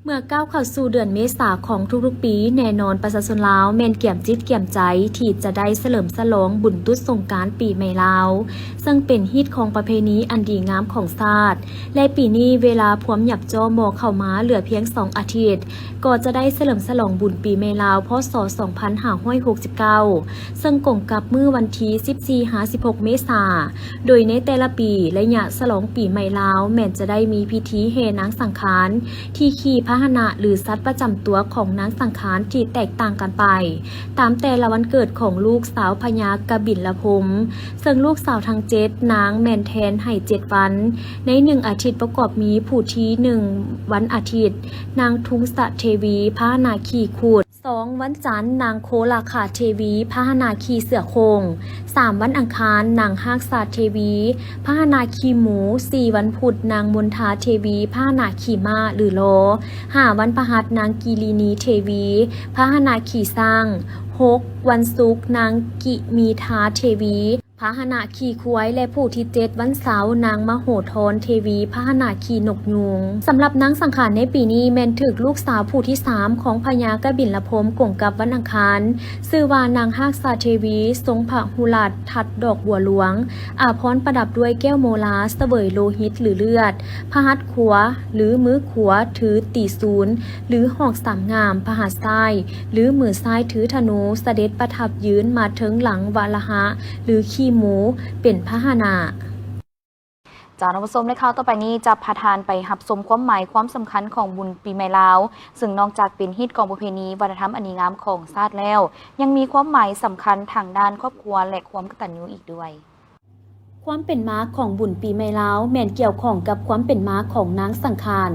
ເມື່ອກ້າວເຂົ້າສູ່ເດືອນເມສາຂອງທຸກໆປີ, ແນ່ນອນປະຊາຊົນລາວແມ່ນກຽມຈິດກຽມໃຈທີ່ຈະໄດ້ສະເຫຼີມສະຫຼອງບຸນຕຸດສົງການປີໃໝ່ລາວ, ເຊິ່ງເປັນຮີດຄອງປະເພນີອັນດີງາມຂອງຊາດ ແລະ ປີນີ້ເວລາພວມຫຍັບຈໍ່ມໍ່ເຂົ້າມາເຫຼືອພຽງສອງອາທິດ, ກໍຈະໄດ້ສະເຫຼີມສະຫຼອງບຸນປີໃໝ່ລາວ ພ.ສ. ສອງພັນຫ້າຮ້ອຍຫົກສິບເກົ້າ ເຊິ່ງກົງກັບມື້ວັນທີສິບສີ່ຫາສິບຫົກເມສາ, ໂດຍໃນແຕ່ລະປີ, ໄລຍະສະຫຼອງປີໃໝ່ລາວແມ່ນຈະໄດ້ມີພິທີແຫ່ນາງສັງຂານທີ່ຂີ່ພາຫະນະ ຫຼື ສັດປະຈຳຕົວຂອງນາງສັງຂານທີ່ແຕກຕ່າງກັນໄປ ຕາມແຕ່ລະວັນເກີດຂອງລູກສາວພະຍາກະບິນລະພົມ, ເຊິ່ງລູກສາວທັງເຈັດນາງແມ່ນແທນໃຫ້ເຈັດວັນ ໃນໜຶ່ງອາທິດປະກອບມີຜູ້ທີໜຶ່ງ ວັນອາທິດ ນາງທຸງສະເທວີ ພາຫະນະຂີ່ຂຸດ, ສອງວັນຈັນ ນາງໂຄລາຄາເທວີ ພາຫະນະຂີ່ເສືອໂຄ່ງ, ສາມວັນອັງຄານ ນາງຮາກສາເທວີ ພາຫະນະຂີ່ໝູ, ສີ່ວັນພຸດ ນາງມົນທາເທວີ ພາຫະນະຂີ່ມ້າ ຫຼື ລໍ, ຫ້າວັນພະຫັດ ນາງກີລີນີເທວີ ພາຫະນະຂີ່ຊ້າງ, ຫົກວັນສຸກ ນາງກິມີທາເທວີ ພາຫະນະຂີ່ຄວາຍ ແລະ ຜູ້ທີເຈັດ ວັນເສົາ ນາງມະໂຫທອນເທວີ ພາຫະນະຂີ່ນົກຍູງ. ສຳລັບນາງສັງຂານໃນປີນີ້ແມ່ນຖືກລູກສາວຜູ້ທີສາມຂອງພະຍາກະບິນລະພົມກົງກັບວັນອັງຄານ, ຊື່ວ່ານາງຮາກສາເທວີ ຊົງພະຫຸລາດທັດດອກບົວຫຼວງ, ອາພອນປະດັບດ້ວຍແກ້ວໂມລາ ສະເຫວີຍໂລຫິດ ຫຼື ເລືອດ, ພະຫັດຂວາ ຫຼື ມືຂວາຖືຕີສູນ ຫຼື ຫອກສາມງ່າມ, ພະຫັດຊ້າຍ ຫຼື ມືຊ້າຍຖືທະນູ ສະເດັດປະທັບຢືນມາເທິງຫຼັງວາລະຫະ ຫຼື ຂີ່ໝູ ເປັນພາຫະນະ. ເຈົ້າ ທ່ານຜູ້ຊົມ ໃນຂ່າວຕໍ່ໄປນີ້ຈະພາທ່ານໄປຮັບຊົມຄວາມໝາຍຄວາມສຳຄັນຂອງບຸນປີໃໝ່ລາວ, ເຊິ່ງນອກຈາກເປັນຮີດຄອງປະເພນີວັດທະນະທຳອັນດີງາມຂອງຊາດແລ້ວ, ຍັງມີຄວາມໝາຍສຳຄັນທາງດ້ານຄອບຄົວ ແລະ ຄວາມກະຕັນຍູອີກດ້ວຍ. ຄວາມເປັນມາຂອງບຸນປີໃໝ່ລາວແມ່ນກ່ຽວຂ້ອງກັບຄວາມເປັນມາຂອງນາງສັງຂານ,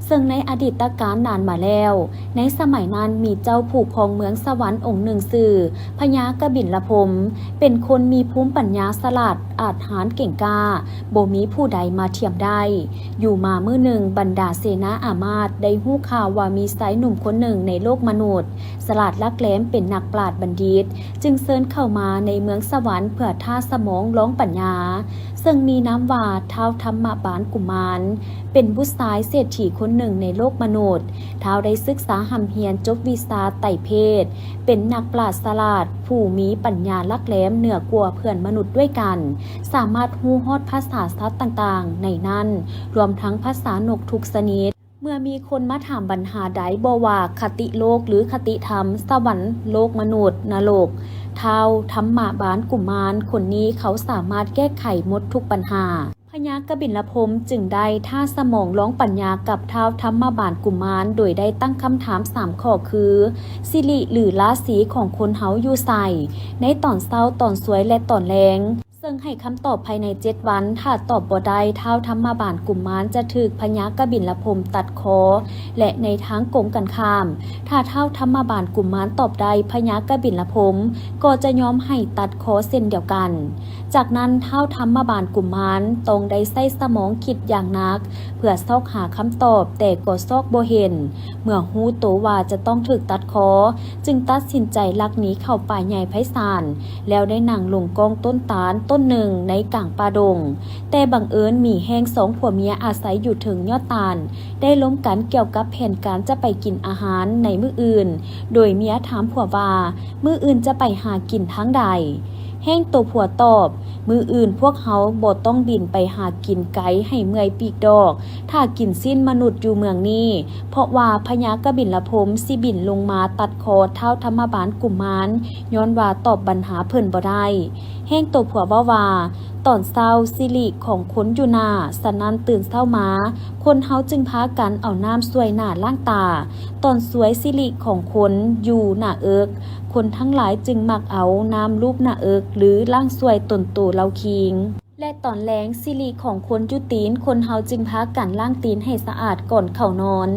ເຊິ່ງໃນອະດີດຕະການນານມາແລ້ວ, ໃນສະໄໝນັ້ນມີເຈົ້າຜູ້ຄອງເມືອງສະຫວັນອົງໜຶ່ງຊື່ພະຍາກະບິນລະພົມ, ເປັນຄົນມີພູມປັນຍາສະຫຼາດ ອາດຫານເກັ່ງກ້າ, ບໍ່ມີຜູ້ໃດມາທຽມໄດ້. ຢູ່ມາມື້ໜຶ່ງ, ບັນດາເສນາອາມາດໄດ້ຮູ້ຂ່າວວ່າມີຊາຍໜຸ່ມຄົນໜຶ່ງໃນໂລກມະນຸດ, ສະຫຼາດຫຼັກແຫຼມ, ເປັນນັກປາດບັນດິດ, ຈຶ່ງເຊີນເຂົ້າມາໃນເມືອງສະຫວັນເພື່ອທ້າສະໝອງລອງປັນຍາ, ເຊິ່ງມີນາມວ່າທ້າວທຳມະບານກຸມານ, ເປັນບຸດຊາຍເສດຖີຄົນໜຶ່ງໃນໂລກມະນຸດ. ທ້າວໄດ້ສຶກສາຮ່ຳຮຽນຈົບວິຊາໄຕເພດ, ເປັນນັກປາດສະຫຼາດຜູ້ມີປັນຍາຫຼັກແຫຼມເໜືອກວ່າເພື່ອນມະນຸດດ້ວຍກັນ, ສາມາດຮູ້ຮອດພາສາສັດຕ່າງໆໃນນັ້ນ, ລວມທັງພາສານົກທຸກຊະນິດ. ເມື່ອມີຄົນມາຖາມບັນຫາໃດ, ບໍ່ວ່າຄະຕິໂລກ ຫຼື ຄະຕິທຳ, ສະຫວັນ, ໂລກມະນຸດ, ນະລົກ, ທ້າວທຳມະບານກຸມານຄົນນີ້ເຂົາສາມາດແກ້ໄຂໝົດທຸກບັນຫາ. ພະຍາກະບິນລະພົມຈຶ່ງໄດ້ທ້າສະໝອງລອງປັນຍາກັບທ້າວທຳມະບານກຸມານ ໂດຍໄດ້ຕັ້ງຄຳຖາມສາມຂໍ້ຄື, ສິລິ ຫຼື ລາສີຂອງຄົນເຮົາຢູ່ໃສ ໃນຕອນເຊົ້າ, ຕອນສວຍ ແລະ ຕອນແລງ? ເຊິ່ງໃຫ້ຄຳຕອບພາຍໃນເຈັດວັນ, ຖ້າຕອບບໍ່ໄດ້, ທ້າວທຳມະບານກຸມານຈະຖືກພະຍາກະບິນລະພົມຕັດຄໍ, ແລະ ໃນທາງກົງກັນຂ້າມ, ຖ້າທ້າວທຳມະບານກຸມານຕອບໄດ້, ພະຍາກະບິນລະພົມກໍຈະຍອມໃຫ້ຕັດຄໍເຊັ່ນດຽວກັນ. ຈາກນັ້ນ, ທ້າວທຳມະບານກຸມານຕ້ອງໄດ້ໃຊ້ສະໝອງຄິດຢ່າງໜັກ ເພື່ອຊອກຫາຄຳຕອບ, ແຕ່ກໍຊອກບໍ່ເຫັນ. ເມື່ອຮູ້ໂຕວ່າຈະຕ້ອງຖືກຕັດຄໍ, ຈຶ່ງຕັດສິນໃຈລັກໜີເຂົ້າປ່າໃຫຍ່ໄພສານ, ແລ້ວໄດ້ນັ່ງລົງກ້ອງຕົ້ນຕານຕົ້ນໜຶ່ງໃນກາງປ່າດົງ. ແຕ່ບັງເອີນໝີແຫ້ງສອງຜົວເມຍອາໄສຢູ່ເທິງຍອດຕານ ໄດ້ລົມກັນກ່ຽວກັບແຜນການຈະໄປກິນອາຫານໃນມື້ອື່ນ, ໂດຍເມຍຖາມຜົວວ່າ, ມື້ອື່ນຈະໄປຫາກິນທາງໃດ? ແຫ້ງໂຕຜົວຕອບ, ມື້ອື່ນພວກເຮົາບໍ່ຕ້ອງບິນໄປຫາກິນໄກໃຫ້ເມື່ອຍປີກດອກ, ຖ້າກິນຊີ້ນມະນຸດຢູ່ເມືອງນີ້, ເພາະວ່າພະຍາກະບິນລະພົມຊິບິນລົງມາຕັດຄໍທ້າວທຳມະບານກຸມານ, ຍ້ອນວ່າຕອບບັນຫາເພິ່ນບໍ່ໄດ້. ແຫ້ງໂຕຜົວເວົ້າວ່າ, ຕອນເຊົ້າ, ສິລິຂອງຄົນຢູ່ໜ້າ, ສະນັ້ນຕື່ນເຊົ້າມາ, ຄົນເຮົາຈຶ່ງພາກັນເອົານ້ຳຊ່ວຍໜ້າລ້າງຕາ. ຕອນສວຍ, ສິລິຂອງຄົນຢູ່ໜ້າເອິກ, ຄົນທັງຫຼາຍຈຶ່ງມັກເອົານ້ຳລູບໜ້າເອິກ ຫຼື ລ້າງຊ່ວຍຕົນໂຕເຫຼົ່າຄີງ. ແລະ ຕອນແລງ, ສິລິຂອງຄົນຢູ່ຕີນ, ຄົນເຮົາຈຶ່ງພາກັນລ້າງຕີນໃຫ້ສະອາດກ່ອນເຂົ້ານອນ.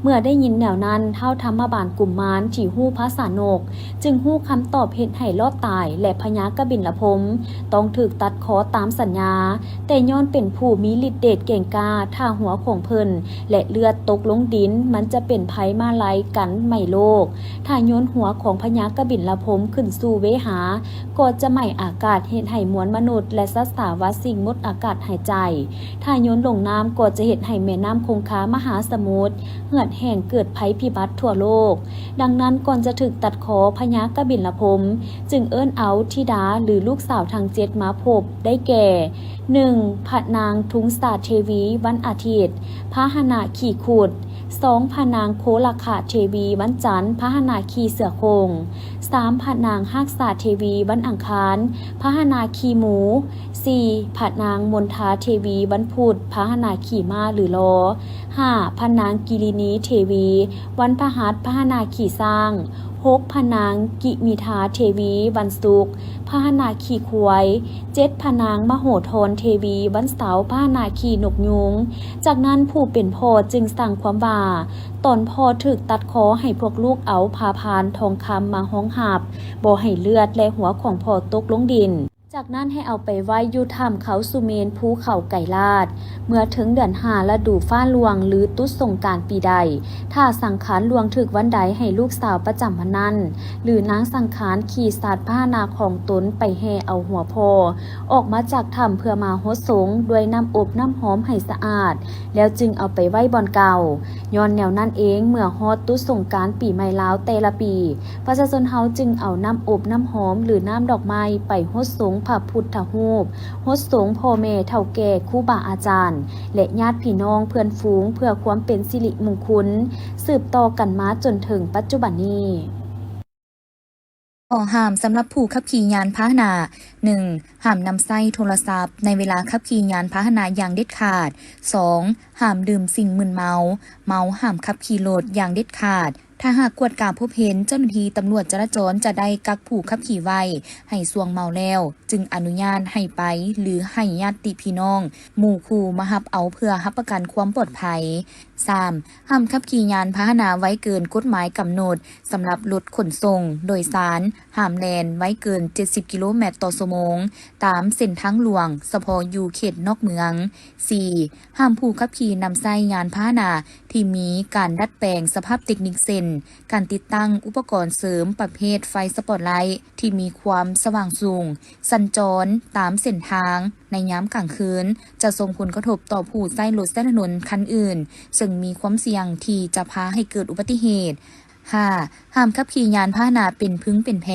ເມື່ອໄດ້ຍິນແນວນັ້ນ, ທ້າວທຳມະບານກຸມານທີ່ຮູ້ພາສານົກ ຈຶ່ງຮູ້ຄຳຕອບເຮັດໃຫ້ລອດຕາຍ ແລະ ພະຍາກະບິນລະພົມຕ້ອງຖືກຕັດຄໍຕາມສັນຍາ, ແຕ່ຍ້ອນເປັນຜູ້ມີລິດເດດເກັ່ງກ້າ, ຖ້າຫົວຂອງເພິ່ນ ແລະ ເລືອດຕົກລົງດິນ, ມັນຈະເປັນໄພມາໄລກັນໄໝໂລກ. ຖ້າໂຍນຫົວຂອງພະຍາກະບິນລະພົມຂຶ້ນສູ່ເວຫາ, ກໍຈະໄໝອາກາດເຮັດໃຫ້ມວນມະນຸດ ແລະ ສັດສາວະ ສິ່ງໝົດອາກາດຫາຍໃຈ. ຖ້າໂຍນລົງນ້ຳກໍຈະເຮັດໃຫ້ແມ່ນ້ຳຄົງຄາມະຫາສະໝຸດເຫືອດແຫ້ງ, ເກີດໄພພິບັດທົ່ວໂລກ. ດັ່ງນັ້ນ, ກ່ອນຈະຖືກຕັດຄໍ, ພະຍາກະບິນລະພົມຈຶ່ງເອີ້ນເອົາທິດາ ຫຼື ລູກສາວທັງເຈັດມາພົບ ໄດ້ແກ່ ໜຶ່ງ ພະນາງທຸງສາເທວີ ວັນອາທິດ ພາຫະນະຂີ່ຂຸດ, ສອງ ພະນາງໂຄລະຄະເທວີ ວັນຈັນ ພາຫະນະຂີ່ເສືອໂຄ່ງ, ສາມ ພະນາງຮາກສາເທວີ ວັນອັງຄານ ພາຫະນະຂີ່ໝູ, ສີ່ ພະນາງມົນທາເທວີ ວັນພຸດ ພາຫະນະຂີ່ມ້າ ຫຼື ລໍ, ຫ້າ ພະນາງກິລິນີເທວີ ວັນພະຫັດ ພາຫະນະຂີ່ຊ້າງ, ຫົກ ພະນາງກິມິທາເທວີ ວັນສຸກ ພາຫະນະຂີ່ຄວາຍ, ເຈັດ ພະນາງມະໂຫທອນເທວີ ວັນເສົາ ພາຫະນະຂີ່ນົກຍູງ. ຈາກນັ້ນຜູ້ເປັນພໍ່ຈຶ່ງສັ່ງຄວາມວ່າ ຕອນພໍ່ຖືກຕັດຄໍໃຫ້ພວກລູກເອົາຜ້າພານທອງຄຳມາຮອງຮັບ, ບໍ່ໃຫ້ເລືອດ ແລະ ຫົວຂອງພໍ່ຕົກລົງດິນ. ຈາກນັ້ນໃຫ້ເອົາໄປໄວ້ຢູ່ຖ້ຳເຂົາສຸເມນ ພູເຂົາໄກລາດ. ເມື່ອເຖິງເດືອນຫ້າ ລະດູຟ້າຫຼວງ ຫຼື ຕຸດສົງການປີໃດ, ຖ້າສັງຂານຫຼວງຖືກວັນໃດໃຫ້ລູກສາວປະຈຳວັນນັ້ນ ຫຼື ນາງສັງຂານຂີ່ສັດພາຫະນະຂອງຕົນໄປແຫ່ເອົາຫົວພໍ່ອອກມາຈາກຖ້ຳ ເພື່ອມາຫົດສົງດ້ວຍນ້ຳອົບນ້ຳຫອມໃຫ້ສະອາດ ແລ້ວຈຶ່ງເອົາໄປໄວ້ບ່ອນເກົ່າ. ຍ້ອນແນວນັ້ນເອງ, ເມື່ອຮອດຕຸດສົງການປີໃໝ່ລາວແຕ່ລະປີ, ປະຊາຊົນເຮົາຈຶ່ງເອົານ້ຳອົບນ້ຳຫອມ ຫຼື ນ້ຳດອກໄມ້ໄປຫົດສົງພະພຸດທະຮູບ, ຫົດສົງພໍ່ແມ່ເຖົ້າແກ່, ຄູບາອາຈານ ແລະ ຍາດພີ່ນ້ອງເພື່ອນຝູງ ເພື່ອຄວາມເປັນສິລິມຸງຄຸນ ສືບຕໍ່ກັນມາຈົນເຖິງປັດຈຸບັນນີ້. ຂໍ້ຫ້າມສຳລັບຜູ້ຂັບຂີ່ຍານພາຫະນະ. ໜຶ່ງ ຫ້າມນຳໃຊ້ໂທລະສັບໃນເວລາຂັບຂີ່ຍານພາຫະນະຢ່າງເດັດຂາດ. ສອງ ຫ້າມດື່ມສິ່ງມຶນເມົາ, ເມົາຫ້າມຂັບຂີ່ລົດຢ່າງເດັດຂາດ. ຖ້າຫາກກວດກາພົບເຫັນ, ເຈົ້າໜ້າທີ່ຕຳຫຼວດຈະລາຈອນຈະໄດ້ກັກຜູ້ຂັບຂີ່ໄວ້ໃຫ້ຊ່ວງເມົາແລ້ວ ຈຶ່ງອະນຸຍາດໃຫ້ໄປ ຫຼື ໃຫ້ຍາດຕິພີ່ນ້ອງ, ໝູ່ຄູ່ມາຮັບເອົາເພື່ອຮັບປະກັນຄວາມປອດໄພ. ສາມ ຫ້າມຂັບຂີ່ຍານພາຫະນະໄວເກີນກົດໝາຍກຳນົດສຳລັບລົດຂົນສົ່ງໂດຍສານ, ຫ້າມແລ່ນໄວເກີນເຈັດສິບກິໂລແມັດຕໍ່ຊົ່ວໂມງຕາມເສັ້ນທາງຫຼວງ, ສະເພາະຢູ່ເຂດນອກເມືອງ. ສີ່ ຫ້າມຜູ້ຂັບຂີ່ນຳໃຊ້ຍານພາຫະນະທີ່ມີການດັດແປງສະພາບເຕັກນິກ ເຊັ່ນ ການຕິດຕັ້ງອຸປະກອນເສີມປະເພດໄຟສະປອດໄລທີ່ມີຄວາມສະຫວ່າງສູງ, ສັນຈອນຕາມເສັ້ນທາງໃນຍາມກາງຄືນ ຈະສົ່ງຜົນກະທົບຕໍ່ຜູ້ໃຊ້ລົດໃຊ້ຖະໜົນຄັນອື່ນ, ເຊິ່ງມີຄວາມສ່ຽງທີ່ຈະພາໃຫ້ເກີດອຸບັດຕິເຫດ. ຫ້າ ຫ້າມຂັບຂີ່ຍານພາຫະນະເປັນພຶງເປັນແພ,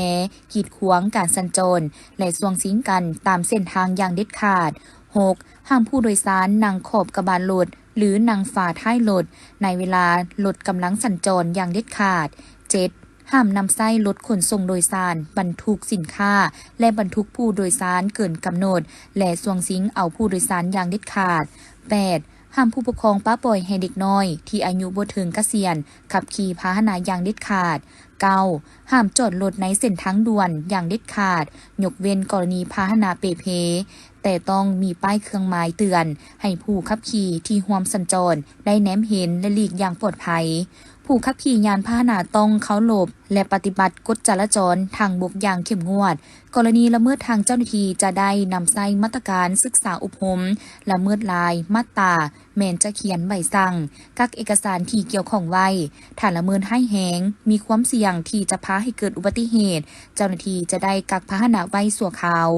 ກີດຂວາງການສັນຈອນ ແລະ ຊ່ວງຊິງກັນຕາມເສັ້ນທາງຢ່າງເດັດຂາດ. ຫົກ ຫ້າມຜູ້ໂດຍສານນັ່ງຂອບກະບະລົດ ຫຼື ນັ່ງຝາທ້າຍລົດ ໃນເວລາລົດກຳລັງສັນຈອນຢ່າງເດັດຂາດ. ເຈັດ ຫ້າມນຳໃຊ້ລົດຂົນສົ່ງໂດຍສານບັນທຸກສິນຄ້າ ແລະ ບັນທຸກຜູ້ໂດຍສານເກີນກຳນົດ ແລະ ຊ່ວງຊິງເອົາຜູ້ໂດຍສານຢ່າງເດັດຂາດ. ແປດ ຫ້າມຜູ້ປົກຄອງປະປ່ອຍໃຫ້ເດັກນ້ອຍທີ່ອາຍຸບໍ່ເຖິງກະສຽນຂັບຂີ່ພາຫະນະຢ່າງເດັດຂາດ. ເກົ້າ ຫ້າມຈອດລົດໃນເສັ້ນທາງດ່ວນຢ່າງເດັດຂາດ, ຍົກເວັ້ນກໍລະນີພາຫະນະເປ່ເພ, ແຕ່ຕ້ອງມີປ້າຍເຄື່ອງໝາຍເຕືອນໃຫ້ຜູ້ຂັບຂີ່ທີ່ຮ່ວມສັນຈອນໄດ້ແນມເຫັນ ແລະ ຫຼີກຢ່າງປອດໄພ. ຜູ້ຂັບຂີ່ຍານພາຫະນະຕ້ອງເຄົາລົບ ແລະ ປະຕິບັດກົດຈະລາຈອນທາງບົກຢ່າງເຂັ້ມງວດ. ກໍລະນີລະເມີດ, ທາງເຈົ້າໜ້າທີ່ຈະໄດ້ນຳໃຊ້ມາດຕະການສຶກສາອົບຮົມ, ລະເມີດລາຍມາດຕາ ແມ່ນຈະຂຽນໃບສັ່ງ, ກັກເອກະສານທີ່ກ່ຽວຂ້ອງໄວ້. ຖ້າລະເມີດຮ້າຍແຮງ, ມີຄວາມສ່ຽງທີ່ຈະພາໃຫ້ເກີດອຸບັດຕິເຫດ, ເຈົ້າໜ້າທີ່ຈະໄດ້ກັກພາຫະນະໄວ້ຊົ່ວຄາວ.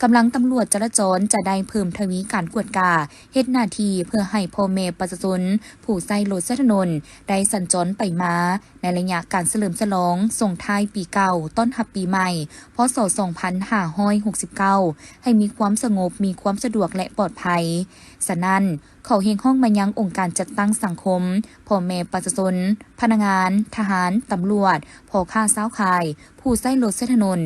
ກຳລັງຕຳຫຼວດຈະລາຈອນຈະໄດ້ເພີ່ມທະວີການກວດກາ, ເຮັດໜ້າທີ່ເພື່ອໃຫ້ພໍ່ແມ່ປະຊາຊົນຜູ້ໃຊ້ລົດໃຊ້ຖະໜົນໄດ້ສັນຈອນໄປມາ ໃນໄລຍະການສະເຫຼີມສະຫຼອງສົ່ງທ້າຍປີເກົ່າ ຕ້ອນຮັບປີໃໝ່ ພ.ສ. ສອງພັນຫ້າຮ້ອຍຫົກສິບເກົ້າ ໃຫ້ມີຄວາມສະຫງົບ, ມີຄວາມສະດວກ ແລະ ປອດໄພ. ສະນັ້ນ, ຂໍຮຽກຮ້ອງມາຍັງອົງການຈັດຕັ້ງສັງຄົມ, ພໍ່ແມ່ປະຊາຊົນ, ພະນັກງານ, ທະຫານ, ຕຳຫຼວດ, ພໍ່ຄ້າຊາວຂາຍ, ຜູ້ໃຊ້ລົດໃຊ້ຖະໜົນ,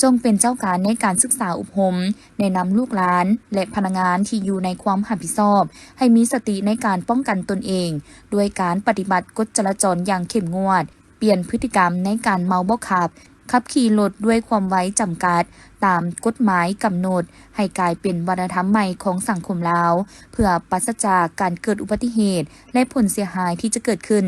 ຈົ່ງເປັນເຈົ້າການໃນການສຶກສາອົບຮົມ, ແນະນຳລູກຫຼານ ແລະ ພະນັກງານທີ່ຢູ່ໃນຄວາມຮັບຜິດຊອບ ໃຫ້ມີສະຕິໃນການປ້ອງກັນຕົນເອງ ດ້ວຍການປະຕິບັດກົດຈະລາຈອນຢ່າງເຂັ້ມງວດ, ປ່ຽນພຶດຕິກຳໃນການເມົາບໍ່ຂັບ, ຂັບຂີ່ລົດດ້ວຍຄວາມໄວຈຳກັດຕາມກົດໝາຍກຳນົດ ໃຫ້ກາຍເປັນວັດທະນະທຳໃໝ່ຂອງສັງຄົມລາວ, ເພື່ອປາສະຈາກການເກີດອຸບັດຕິເຫດ ແລະ ຜົນເສຍຫາຍທີ່ຈະເກີດຂຶ້ນ.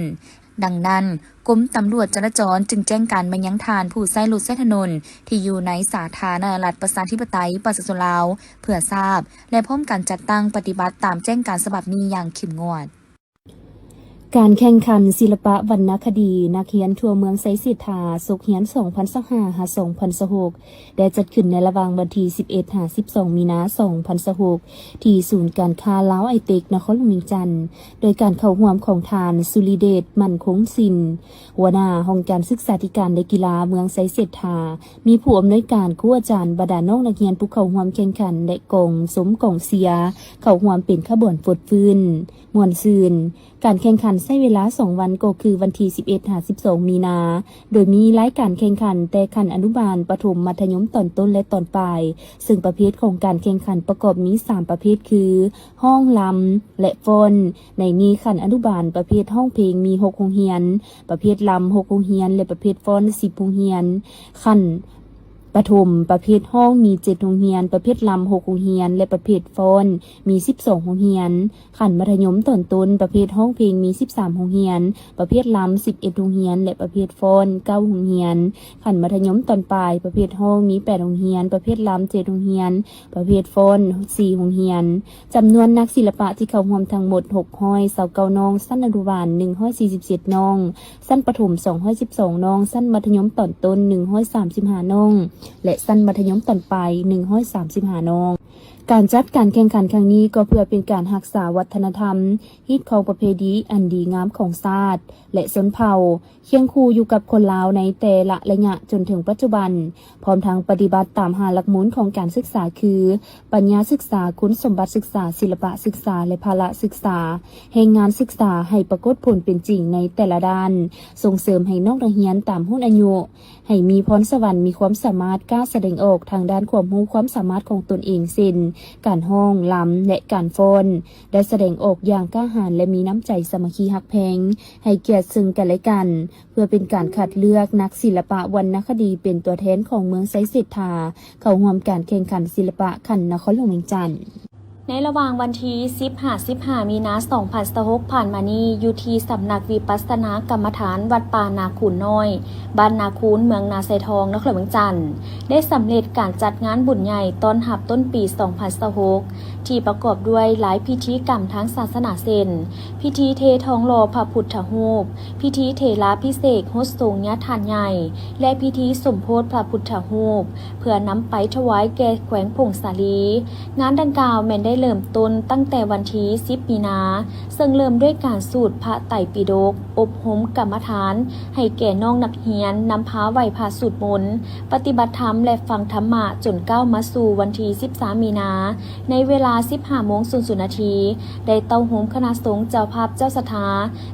ດັ່ງນັ້ນ, ກົມຕຳຫຼວດຈະລາຈອນຈຶ່ງແຈ້ງການມາຍັງທ່ານຜູ້ໃຊ້ລົດໃຊ້ຖະໜົນທີ່ຢູ່ໃນສາທາລະນະລັດປະຊາທິປະໄຕປະຊາຊົນລາວ ເພື່ອຊາບ ແລະ ພ້ອມກັນຈັດຕັ້ງປະຕິບັດຕາມແຈ້ງການສະບັບນີ້ຢ່າງເຂັ້ມງວດ. ການແຂ່ງຂັນສິລະປະວັນນະຄະດີນັກຮຽນທົ່ວເມືອງໄຊເສດຖາ ສົກຮຽນສອງພັນຊາວຫ້າ ຫາ ສອງພັນຊາວຫົກ ໄດ້ຈັດຂຶ້ນໃນລະຫວ່າງວັນທີສິບເອັດ ຫາ ສິບສອງ ມີນາ ສອງພັນຊາວຫົກ ທີ່ສູນການຄ້າລາວໄອເຕັກ ນະຄອນຫຼວງວຽງຈັນ ໂດຍການເຂົ້າຮ່ວມຂອງທ່ານ ສຸລິເດດ ໝັ້ນຄົງສິນ ຫົວໜ້າຫ້ອງການສຶກສາທິການ ແລະ ກິລາເມືອງໄຊເສດຖາ, ມີຜູ້ອຳນວຍການ, ຄູອາຈານ, ບັນດານ້ອງນັກຮຽນຜູ້ເຂົ້າຮ່ວມແຂ່ງຂັນ ແລະ ກອງຊົມກອງເຊຍ ເຂົ້າຮ່ວມເປັນຂະບວນຟົດຟື້ນ ມ່ວນຊື່ນ. ການແຂ່ງຂັນໃຊ້ເວລາສອງວັນ ກໍຄືວັນທີສິບເອັດ ຫາ ສິບສອງ ມີນາ, ໂດຍມີລາຍການແຂ່ງຂັນແຕ່ຂັ້ນອະນຸບານ, ປະຖົມ, ມັດທະຍົມຕອນຕົ້ນ ແລະ ຕອນປາຍ, ເຊິ່ງປະເພດຂອງການແຂ່ງຂັນປະກອບມີສາມປະເພດຄື ຮ້ອງ, ລຳ ແລະ ຟ້ອນ. ໃນນີ້ຂັ້ນອະນຸບານປະເພດຮ້ອງເພງມີຫົກໂຮງຮຽນ, ປະເພດລຳຫົກໂຮງຮຽນ ແລະ ປະເພດຟ້ອນສິບໂຮງຮຽນ, ຂັ້ນປະຖົມປະເພດຮ້ອງມີເຈັດໂຮງຮຽນ, ປະເພດລຳຫົກໂຮງຮຽນ ແລະ ປະເພດຟ້ອນມີສິບສອງໂຮງຮຽນ, ຂັ້ນມັດທະຍົມຕອນຕົ້ນປະເພດຮ້ອງເພງມີສິບສາມໂຮງຮຽນ, ປະເພດລຳສິບເອັດໂຮງຮຽນ ແລະ ປະເພດຟ້ອນເກົ້າໂຮງຮຽນ, ຂັ້ນມັດທະຍົມຕອນປາຍປະເພດຮ້ອງມີແປດໂຮງຮຽນ, ປະເພດລຳເຈັດໂຮງຮຽນ, ປະເພດຟ້ອນສີ່ໂຮງຮຽນ. ຈຳນວນນັກສິລະປະທີ່ເຂົ້າຮ່ວມທັງໝົດຫົກຮ້ອຍຊາວເກົ້ານ້ອງ, ຊັ້ນອະນຸບານໜຶ່ງຮ້ອຍສີ່ສິບເຈັດນ້ອງ, ຊັ້ນປະຖົມສອງຮ້ອຍສິບສອງນ້ອງ, ຊັ້ນມັດທະຍົມຕອນຕົ້ນໜຶ່ງຮ້ອຍສາມສິບຫ້ານ້ອງ ແລະ ຊັ້ນມັດທະຍົມຕອນປາຍໜຶ່ງຮ້ອຍສາມສິບຫ້ານ້ອງ. ການຈັດການແຂ່ງຂັນຄັ້ງນີ້ກໍເພື່ອເປັນການຮັກສາວັດທະນະທຳ, ຮີດຄອງປະເພນີອັນດີງາມຂອງຊາດ ແລະ ຊົນເຜົ່າ, ຄຽງຄູ່ຢູ່ກັບຄົນລາວໃນແຕ່ລະໄລຍະຈົນເຖິງປັດຈຸບັນ, ພ້ອມທັງປະຕິບັດຕາມຫ້າຫຼັກມູນຂອງການສຶກສາຄື ປັນຍາສຶກສາ, ຄຸນສົມບັດສຶກສາ, ສິລະປະສຶກສາ ແລະ ພະລະສຶກສາ, ແຮງງານສຶກສາ ໃຫ້ປາກົດຜົນເປັນຈິງໃນແຕ່ລະດ້ານ, ສົ່ງເສີມໃຫ້ນ້ອງນັກຮຽນຕາມຮຸ່ນອາຍຸ, ໃຫ້ມີພອນສະຫວັນ, ມີຄວາມສາມາດ, ກ້າສະແດງອອກທາງດ້ານຄວາມຮູ້ຄວາມສາມາດຂອງຕົນເອງ ເຊັ່ນ ການຮ້ອງ, ລຳ ແລະ ການຟ້ອນ, ໄດ້ສະແດງອອກຢ່າງກ້າຫານ ແລະ ມີນ້ຳໃຈສາມັກຄີຮັກແພງ, ໃຫ້ກຽດເຊິ່ງກັນແລະກັນ, ເພື່ອເປັນການຄັດເລືອກນັກສິລະປະວັນນະຄະດີເປັນຕົວແທນຂອງເມືອງໄຊເສດຖາ ເຂົ້າຮ່ວມການແຂ່ງຂັນສິລະປະຂັ້ນນະຄອນຫຼວງວຽງຈັນ. ໃນລະຫວ່າງວັນທີສິບ ຫາ ສິບຫ້າ ມີນາ ສອງພັນຊາວຫົກ ຜ່ານມານີ້, ຢູ່ທີ່ສຳນັກວິປັດສະນາກຳມະຖານວັດປ່ານາຄູນນ້ອຍ, ບ້ານນາຄູນ, ເມືອງນາຊາຍທອງ, ນະຄອນຫຼວງວຽງຈັນ, ໄດ້ສຳເລັດການຈັດງານບຸນໃຫຍ່ຕ້ອນຮັບຕົ້ນປີ ສອງພັນຊາວຫົກ ທີ່ປະກອບດ້ວຍຫຼາຍພິທີກຳທາງສາສະໜາ ເຊັ່ນ ພິທີເທທອງຫຼໍ່ພະພຸດທະຮູບ, ພິທີເທລາພິເສກຫົດສົງຍາທານໃຫຍ່ ແລະ ພິທີສົມໂພດພະພຸດທະຮູບ ເພື່ອນຳໄປຖວາຍແກ່ແຂວງຜົ້ງສາລີ. ງານດັ່ງກ່າວແມ່ນໄດ້ເລີ່ມຕົ້ນຕັ້ງແຕ່ວັນທີສິບ ມີນາ, ເຊິ່ງເລີ່ມດ້ວຍການສູດພະໄຕປິດົກ, ອົບຮົມກຳມະຖານໃຫ້ແກ່ນ້ອງນັກຮຽນ, ນຳພາໄຫວ້ພະສູດມົນ, ປະຕິບັດທຳ ແລະ ຟັງທຳມະ ຈົນກ້າວມາສູ່ວັນທີສິບສາມ ມີນາ, ໃນເວລາສິບຫ້າໂມງສູນນາທີ ໄດ້ເຕົ້າໂຮມຄະນະສົງເຈົ້າພາບເຈົ້າສັດທາ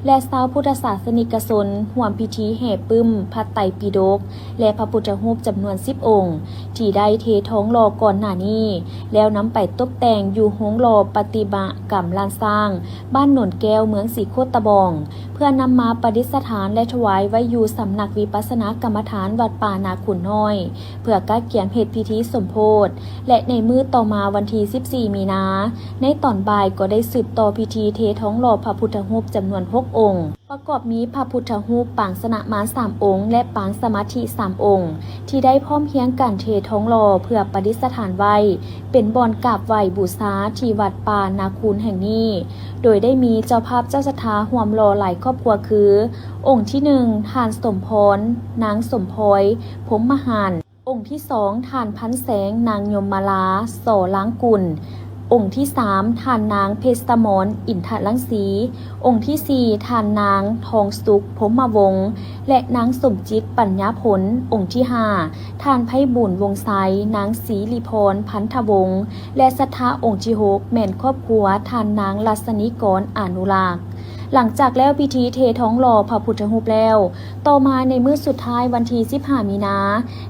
ແລະ ຊາວພຸດທະສາສະນິກະຊົນ ຮ່ວມພິທີແຫ່ປຶ້ມພະໄຕປິດົກ ແລະ ພະພຸດທະຮູບຈຳນວນສິບອົງ ທີ່ໄດ້ເທທອງຫຼໍ່ກ່ອນໜ້ານີ້ ແລ້ວນຳໄປຕົບແຕ່ງຢູ່ໂຮງຫຼໍ່ປະຕິມາກຳລ້ານຊ້າງ ບ້ານໂນນແກ້ວ ເມືອງສີໂຄດຕະບອງ ເພື່ອນຳມາປະດິດສະຖານ ແລະ ຖວາຍໄວ້ຢູ່ສຳນັກວິປັດສະນາກຳມະຖານວັດປ່ານາຄູນນ້ອຍ ເພື່ອກະກຽມເຮັດພິທີສົມໂພດ ແລະ ໃນມື້ຕໍ່ມາວັນທີສິບສີ່ ມີນາ ໃນຕອນບ່າຍກໍໄດ້ສືບຕໍ່ພິທີເທທອງຫຼໍ່ພະພຸດທະຮູບຈຳນວນຫົກອົງ ປະກອບມີພະພຸດທະຮູບປາງຊະນະມານສາມອົງ ແລະ ປາງສະມາທິສາມອົງ ທີ່ໄດ້ພ້ອມພຽງກັນເທທອງຫຼໍ່ເພື່ອປະດິດສະຖານໄວ້ ເປັນບ່ອນກາບໄຫວ້ບູຊາທີ່ວັດປ່ານາຄູນແຫ່ງນີ້, ໂດຍໄດ້ມີເຈົ້າພາບເຈົ້າສັດທາຮ່ວມຫຼໍ່ຫຼາຍຄອບຄົວຄື ອົງທີໜຶ່ງ ທ່ານສົມພອນ ນາງສົມພອຍ ພົມມະຫານ, ອົງທີສອງ ທ່ານພັນແສງ ນາງຍົມມາລາ ສໍລາງກຸນ, ອົງທີສາມ ທ່ານນາງເພັດສະໝອນ ອິນທະລັງສີ, ອົງທີສີ່ ທ່ານນາງທອງສຸກ ພົມມະວົງ ແລະ ນາງສົມຈິດ ປັນຍາຜົນ, ອົງທີຫ້າ ທ່ານໄພບູນ ວົງໄຊ, ນາງສີລິພອນ ພັນທະວົງ ແລະ ສັດທາອົງທີຫົກ ແມ່ນຄອບຄົວທ່ານນາງລັດສະນີກອນ ອານຸລັກ. ຫຼັງຈາກແລ້ວພິທີເທທອງຫຼໍ່ພະພຸດທະຮູບແລ້ວ, ຕໍ່ມາໃນມື້ສຸດທ້າຍວັນທີສິບຫ້າ ມີນາ,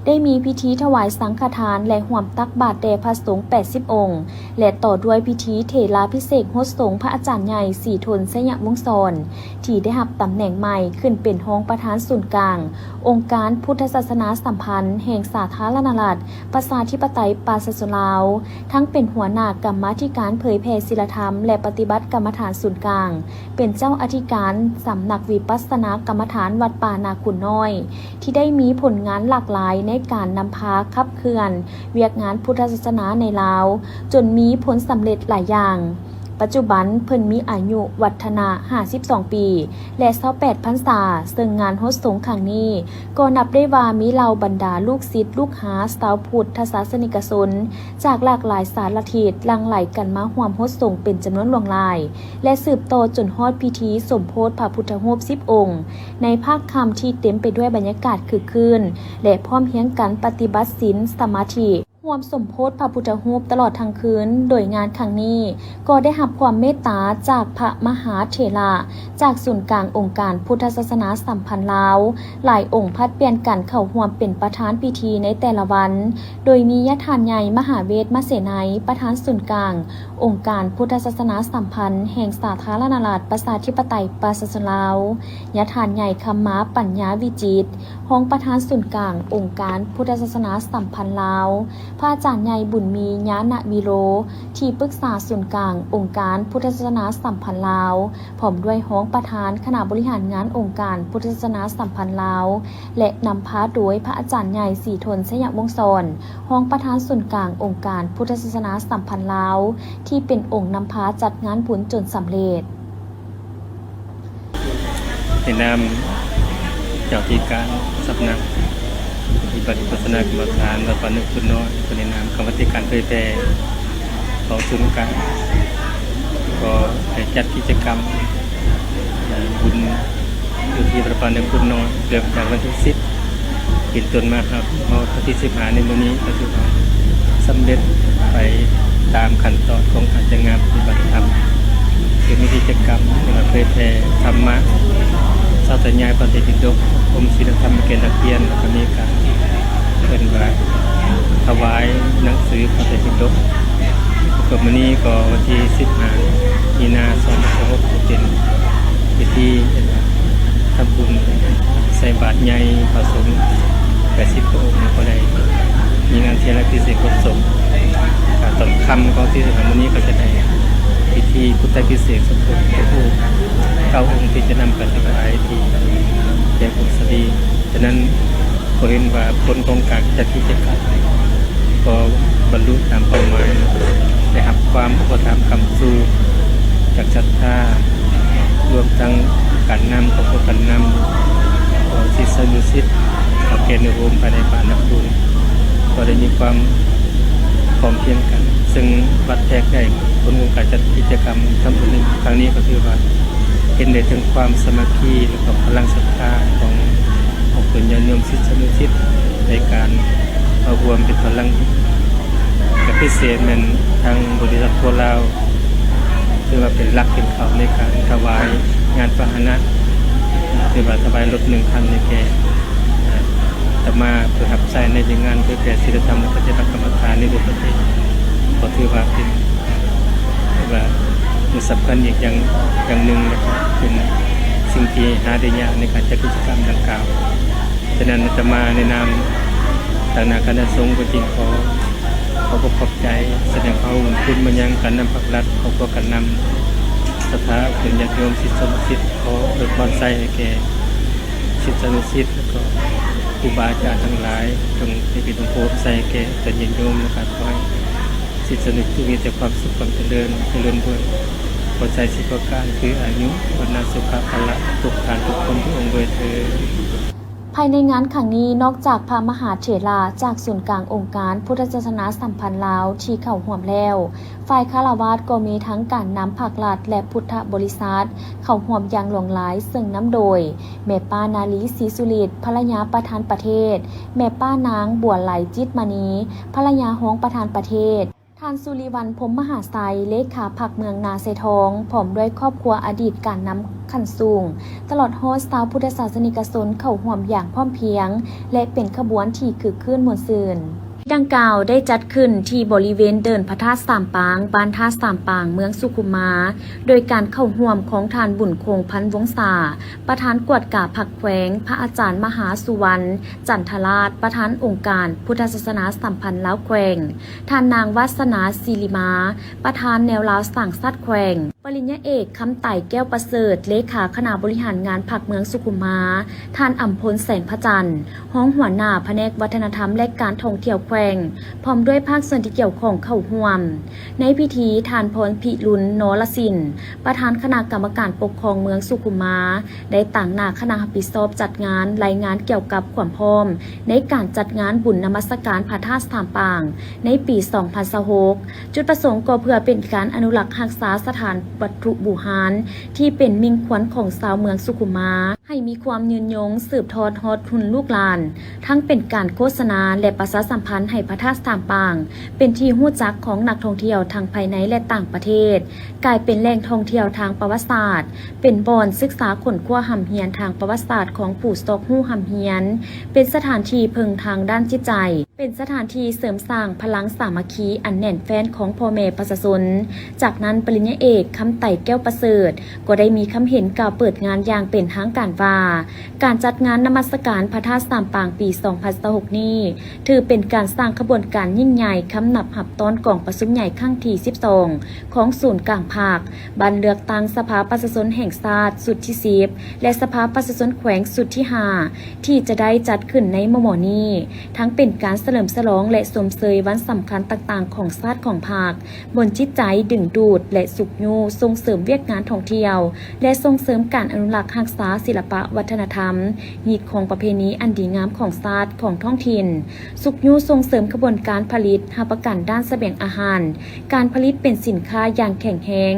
ໄດ້ມີພິທີຖວາຍສັງຄະທານ ແລະ ຮ່ວມຕັກບາດແດ່ພະສົງແປດສິບອົງ ແລະ ຕໍ່ດ້ວຍພິທີເທລາພິເສກຫົດສົງພະອາຈານໃຫຍ່ ສີທົນ ໄຊຍະວົງສອນ ທີ່ໄດ້ຮັບຕຳແໜ່ງໃໝ່ຂຶ້ນເປັນຮອງປະທານສູນກາງ ອົງການພຸດທະສາສະໜາສຳພັນແຫ່ງສາທາລະນະລັດ ປະຊາທິປະໄຕປະຊາຊົນລາວ, ທັງເປັນຫົວໜ້າກຳມາທິການເຜີຍແຜ່ສີລະທຳ ແລະ ປະຕິບັດກຳມະຖານສູນກາງ, ເປັນເຈົ້າອະທິການສຳນັກວິປັດສະນາກຳມະຖານວັດປ່ານາຄູນນ້ອຍ, ທີ່ໄດ້ມີຜົນງານຫຼາກຫຼາຍໃນການນຳພາຂັບເຄື່ອນວຽກງານພຸດທະສາສະໜາໃນລາວ, ຈົນມີຜົນສຳເລັດຫຼາຍຢ່າງ. ປັດຈຸບັນເພິ່ນມີອາຍຸວັດທະນະຫ້າສິບສອງປີ ແລະ ຊາວແປດພັນສາ, ເຊິ່ງງານຫົດສົງຄັ້ງນີ້ກໍນັບໄດ້ວ່າມີເຫຼົ່າບັນດາລູກສິດລູກຫາຊາວພຸດທະສາສະນິກະຊົນຈາກຫຼາກຫຼາຍສາລະທິດ ຫຼັ່ງໄຫຼກັນມາຮ່ວມຫົດສົງເປັນຈຳນວນຫຼວງຫຼາຍ ແລະ ສືບຕໍ່ຈົນຮອດພິທີສົມໂພດພະພຸດທະຮູບສິບອົງ ໃນພາກຄ່ຳທີ່ເຕັມໄປດ້ວຍບັນຍາກາດຄຶກຄື້ນ ແລະ ພ້ອມຮຽງກັນປະຕິບັດສິນສະມາທິ ຮ່ວມສົມໂພດພະພຸດທະຮູບຕະຫຼອດທັງຄືນ, ໂດຍງານຄັ້ງນີ້ກໍໄດ້ຮັບຄວາມເມດຕາຈາກພະມະຫາເຖລະ ຈາກສູນກາງອົງການພຸດທະສາສະໜາສຳພັນລາວ ຫຼາຍອົງຜັດປ່ຽນກັນເຂົ້າຮ່ວມເປັນປະທານພິທີໃນແຕ່ລະວັນ, ໂດຍມີຍາທ່ານໃຫຍ່ມະຫາເວດມະເສໄນ ປະທານສູນກາງອົງການພຸດທະສາສະໜາສຳພັນແຫ່ງສາທາລະນະລັດປະຊາທິປະໄຕປະຊາຊົນລາວ, ຍາທ່ານໃຫຍ່ຄຳມາປັນຍາວິຈິດ ຮອງປະທານສູນກາງອົງການພຸດທະສາສະໜາສຳພັນລາວ, ພະອາຈານໃຫຍ່ບຸນມີ ຍານະວິໂລ ທີ່ປຶກສາສູນກາງອົງການພຸດທະສາສະໜາສຳພັນລາວ, ພ້ອມດ້ວຍຮອງປະທານຄະນະບໍລິຫານງານອົງການພຸດທະສາສະໜາສຳພັນລາວ ແລະ ນຳພາໂດຍພະອາຈານໃຫຍ່ສີທົນ ໄຊຍະວົງສອນ ຮອງປະທານສູນກາງອົງການພຸດທະສາສະໜາສຳພັນລາວ ທີ່ເປັນອົງນຳພາຈັດງານບຸນຈົນສຳເລັດ. ໃນນາມເຈົ້າທີ່ການສຳນັກປະຕິບັດວິປັດສະນາກຳມະຖານວັດປ່າເນີນຄຸດນ້ອຍ ແລະ ໃນນາມກຳມະທິການເຜີຍແຜ່ຂອງສູນກາງ ກໍໄດ້ຈັດກິດຈະກຳ ເອີ ບຸນຢູ່ທີ່ວັດປ່າເນີນຄຸດນ້ອຍ ເລີ່ມຈາກວັນທີສິບ ເປັນຕົ້ນມາ ຮອດວັນທີສິບຫ້າ ໃນມື້ນີ້ ກໍຖືວ່າສຳເລັດໄປຕາມຂັ້ນຕອນຂອງການຈັດງານປະຕິບັດທຳ, ຄືມີກິດຈະກຳເຜີຍແຜ່ທຳມະ, ສາທະຍາຍພະໄຕປິດົກ, ອົບຮົມສິນລະທຳແກ່ນັກຮຽນ, ແລ້ວກໍມີການເອີ້ນວ່າຖວາຍໜັງສືພະໄຕປິດົກ. ກໍມື້ນີ້ກໍວັນທີສິບຫ້າ ມີນາ ສອງພັນຊາວຫົກ ກໍເປັນພິທີ ທຳບຸນໃສ່ບາດໃຫຍ່ພະສົງແປດສິບພະອົງ ກໍໄດ້ມີງານຖວາຍອະພິເສກສົງ. ຕອນຄ່ຳຂອງວັນທີສິບຫ້າມື້ນີ້ ກໍຈະໄດ້ພິທີພຸດທາພິເສກສົມໂພດພະພຸດທະຮູບເກົ້າອົງ ທີ່ຈະນຳໄປຖວາຍທີ່ແກ່ຜົງສາລີ. ສະນັ້ນ ກໍເຫັນວ່າຜົນຂອງການຈັດກິດຈະກຳກໍບັນລຸຕາມເປົ້າໝາຍ, ໄດ້ຮັບຄວາມອຸປະຖຳຄ້ຳຊູຈາກສັດທາ, ລວມທັງການນຳຂອງພວກການນຳ, ຂອງສິດສານຸສິດ, ເຖົ້າແກ່ໜູໂຮມພາຍໃນບ້ານນາຄູນ ກໍໄດ້ມີຄວາມພ້ອມພຽງກັນ, ເຊິ່ງວັດແທກໄດ້ຜົນຂອງການຈັດກິດຈະກຳທຳບຸນໃນຄັ້ງນີ້ ກໍຖືວ່າເຫັນໄດ້ເຖິງຄວາມສາມັກຄີ ແລະ ກໍພະລັງສັດທາຂອງ ຂອງເພິ່ນຍາດໂຍມສິດສານຸສິດ ໃນການເຂົ້າຮ່ວມເປັນພະລັງ. ແລະ ພິເສດແມ່ນທາງບໍລິສັດໂພລາວ ຖືວ່າເປັນຫຼັກເປັນເຂົາໃນການຖວາຍຍານພາຫະນະ, ຖືວ່າຖວາຍລົດໜຶ່ງຄັນໃຫ້ແກ່ອາດຕະມາ ເພື່ອຮັບໃຊ້ໃນວຽກງານເຜີຍແຜ່ສິນລະທຳ ແລະ ປະຕິບັດກຳມະຖານໃນທົ່ວປະເທດ. ກໍຖືວ່າເປັນ ຖືວ່າສຳຄັນອີກຢ່າງ ຢ່າງໜຶ່ງ ແລະ ກໍເປັນສິ່ງທີ່ຫາໄດ້ຍາກໃນການຈັດກິດຈະກຳດັ່ງກ່າວ. ສະນັ້ນ ອາດຕະມາໃນນາມຕາງໜ້າຄະນະສົງ ກໍຈຶ່ງຂໍຂອບອົກຂອບໃຈ, ສະແດງຄວາມຂອບຄຸນມາຍັງການນຳພັກລັດ, ຄອບຄົວການນຳ, ສັດທາເປັນຍາດໂຍມສິດສານຸສິດ, ຂໍອວຍພອນໄຊໃຫ້ແກ່ສິດສານຸສິດ ແລະ ກໍຄູບາອາຈານທັງຫຼາຍ, ຈົ່ງໄດ້ເປັນອົງໂພໂພໄຊແກ່ຕນຍາດໂຍມ ແລະ ກໍຂໍໃຫ້ສິດສານຸສິດມີແຕ່ຄວາມສຸກຄວາມຈະເລີນ, ຈະເລີນດ້ວຍພອນໄຊສິບປະການ ຄືອາຍຸ ວັນນະ ສຸຂະ ພະລະ ທຸກທ່ານທຸກຄົນທຸກອົງດ້ວຍເທີ້ນ. ພາຍໃນງານຄັ້ງນີ້ ນອກຈາກພະມະຫາເຖລະຈາກສູນກາງອົງການພຸດທະສາສະໜາສຳພັນລາວທີ່ເຂົ້າຮ່ວມແລ້ວ, ຝ່າຍຄາລະວາດກໍມີທັງການນຳພັກລັດ ແລະ ພຸດທະບໍລິສັດເຂົ້າຮ່ວມຢ່າງຫຼວງຫຼາຍ, ເຊິ່ງນຳໂດຍ ແມ່ປ້າ ນາລີ ສີສຸລິດ ພັນລະຍາປະທານປະເທດ, ແມ່ປ້າ ນາງ ບົວໄຫຼ ຈິດມະນີ ພັນລະຍາຮອງປະທານປະເທດ, ທ່ານ ສຸລິວັນ ພົມມະຫາໄຊ ເລຂາພັກເມືອງນາຊາຍທອງ ພ້ອມດ້ວຍຄອບຄົວອະດີດການນຳຂັ້ນສູງ, ຕະຫຼອດຮອດຊາວພຸດທະສາສະນິກະຊົນເຂົ້າຮ່ວມຢ່າງພ້ອມພຽງ ແລະ ເປັນຂະບວນທີ່ຄຶກຄື້ນມ່ວນຊື່ນ. ດັ່ງກ່າວໄດ້ຈັດຂຶ້ນທີ່ບໍລິເວນເດີ່ນພະທາດສາມປາງ, ບ້ານທາດສາມປາງ, ເມືອງສຸຂຸມມາ, ໂດຍການເຂົ້າຮ່ວມຂອງທ່ານ ບຸນຄົງ ພັນວົງສາ ປະທານກວດກາພັກແຂວງ, ພະອາຈານ ມະຫາສຸວັນ ຈັນທະລາດ ປະທານອົງການພຸດທະສາສະໜາສຳພັນລາວແຂວງ, ທ່ານນາງ ວາສະໜາ ສີລິມາ ປະທານແນວລາວສ້າງຊາດແຂວງ, ປະລິນຍາເອກ ຄຳໄຕ ແກ້ວປະເສີດ ເລຂາຄະນະບໍລິຫານງານພັກເມືອງສຸຂຸມມາ, ທ່ານ ອຳພົນ ແສງພະຈັນ ຮອງຫົວໜ້າພະແນກວັດທະນະທຳ ແລະ ການທ່ອງທ່ຽວແຂວງ ພ້ອມດ້ວຍພາກສ່ວນທີ່ກ່ຽວຂ້ອງເຂົ້າຮ່ວມ. ໃນພິທີ, ທ່ານ ພອນພິລຸນ ນໍລະສິນ ປະທານຄະນະກຳມະການປົກຄອງເມືອງສຸຂຸມມາ ໄດ້ຕາງໜ້າຄະນະຮັບຜິດຊອບຈັດງານ ລາຍງານກ່ຽວກັບຄວາມພ້ອມໃນການຈັດງານບຸນນະມັດສະການພະທາດສາມປາງໃນປີສອງພັນຊາວຫົກ. ຈຸດປະສົງກໍເພື່ອເປັນການອະນຸລັກຮັກສາສະຖານວັດຖຸບູຮານທີ່ເປັນມິ່ງຂວັນຂອງຊາວເມືອງສຸຂຸມມາ ໃຫ້ມີຄວາມຍືນຍົງ ສືບທອດຮອດຮຸ່ນລູກຫຼານ, ທັງເປັນການໂຄສະນາ ແລະ ປະຊາສຳພັນໃຫ້ພະທາດສາມປາງ ເປັນທີ່ຮູ້ຈັກຂອງນັກທ່ອງທ່ຽວທັງພາຍໃນ ແລະ ຕ່າງປະເທດ, ກາຍເປັນແຫຼ່ງທ່ອງທ່ຽວທາງປະຫວັດສາດ, ເປັນບ່ອນສຶກສາຄົ້ນຄວ້າຮ່ຳຮຽນທາງປະຫວັດສາດຂອງຜູ້ຊອກຮູ້ຮ່ຳຮຽນ, ເປັນສະຖານທີ່ເພິ່ງທາງດ້ານຈິດໃຈ, ເປັນສະຖານທີ່ເສີມສ້າງພະລັງສາມັກຄີອັນແໜ້ນແຟ້ນຂອງພໍ່ແມ່ປະຊາຊົນ. ຈາກນັ້ນ, ປະລິນຍາເອກ ຄຳໄຕ ແກ້ວປະເສີດ ກໍໄດ້ມີຄຳເຫັນກ່າວເປີດງານຢ່າງເປັນທາງການວ່າ, ການຈັດງານນະມັດສະການພະທາດສາມປາງປີສອງພັນຊາວຫົກນີ້ ຖືເປັນການສ້າງຂະບວນການຍິ່ງໃຫຍ່ຄຳນັບຮັບຕ້ອນກອງປະຊຸມໃຫຍ່ຄັ້ງທີສິບສອງ ຂອງສູນກາງພັກ, ບັດເລືອກຕັ້ງສະພາປະຊາຊົນແຫ່ງຊາດຊຸດທີສິບ ແລະ ສະພາປະຊາຊົນແຂວງຊຸດທີຫ້າ ທີ່ຈະໄດ້ຈັດຂຶ້ນໃນມໍ່ໆນີ້, ທັງເປັນການສະເຫຼີມສະຫຼອງ ແລະ ຊົມເຊີຍວັນສຳຄັນຕ່າງໆຂອງຊາດຂອງພັກ, ບົນຈິດໃຈດຶງດູດ ແລະ ຊຸກຍູ້ສົ່ງເສີມວຽກງານທ່ອງທ່ຽວ ແລະ ສົ່ງເສີມການອະນຸລັກຮັກສາສິລະປະວັດທະນະທຳ, ຮີດຄອງປະເພນີອັນດີງາມຂອງຊາດ, ຂອງທ້ອງຖິ່ນ, ຊຸກຍູ້ສົ່ງເສີມຂະບວນການຜະລິດ, ຮັບປະກັນດ້ານສະບຽງອາຫານ, ການຜະລິດເປັນສິນຄ້າຢ່າງແຂງແຮງ,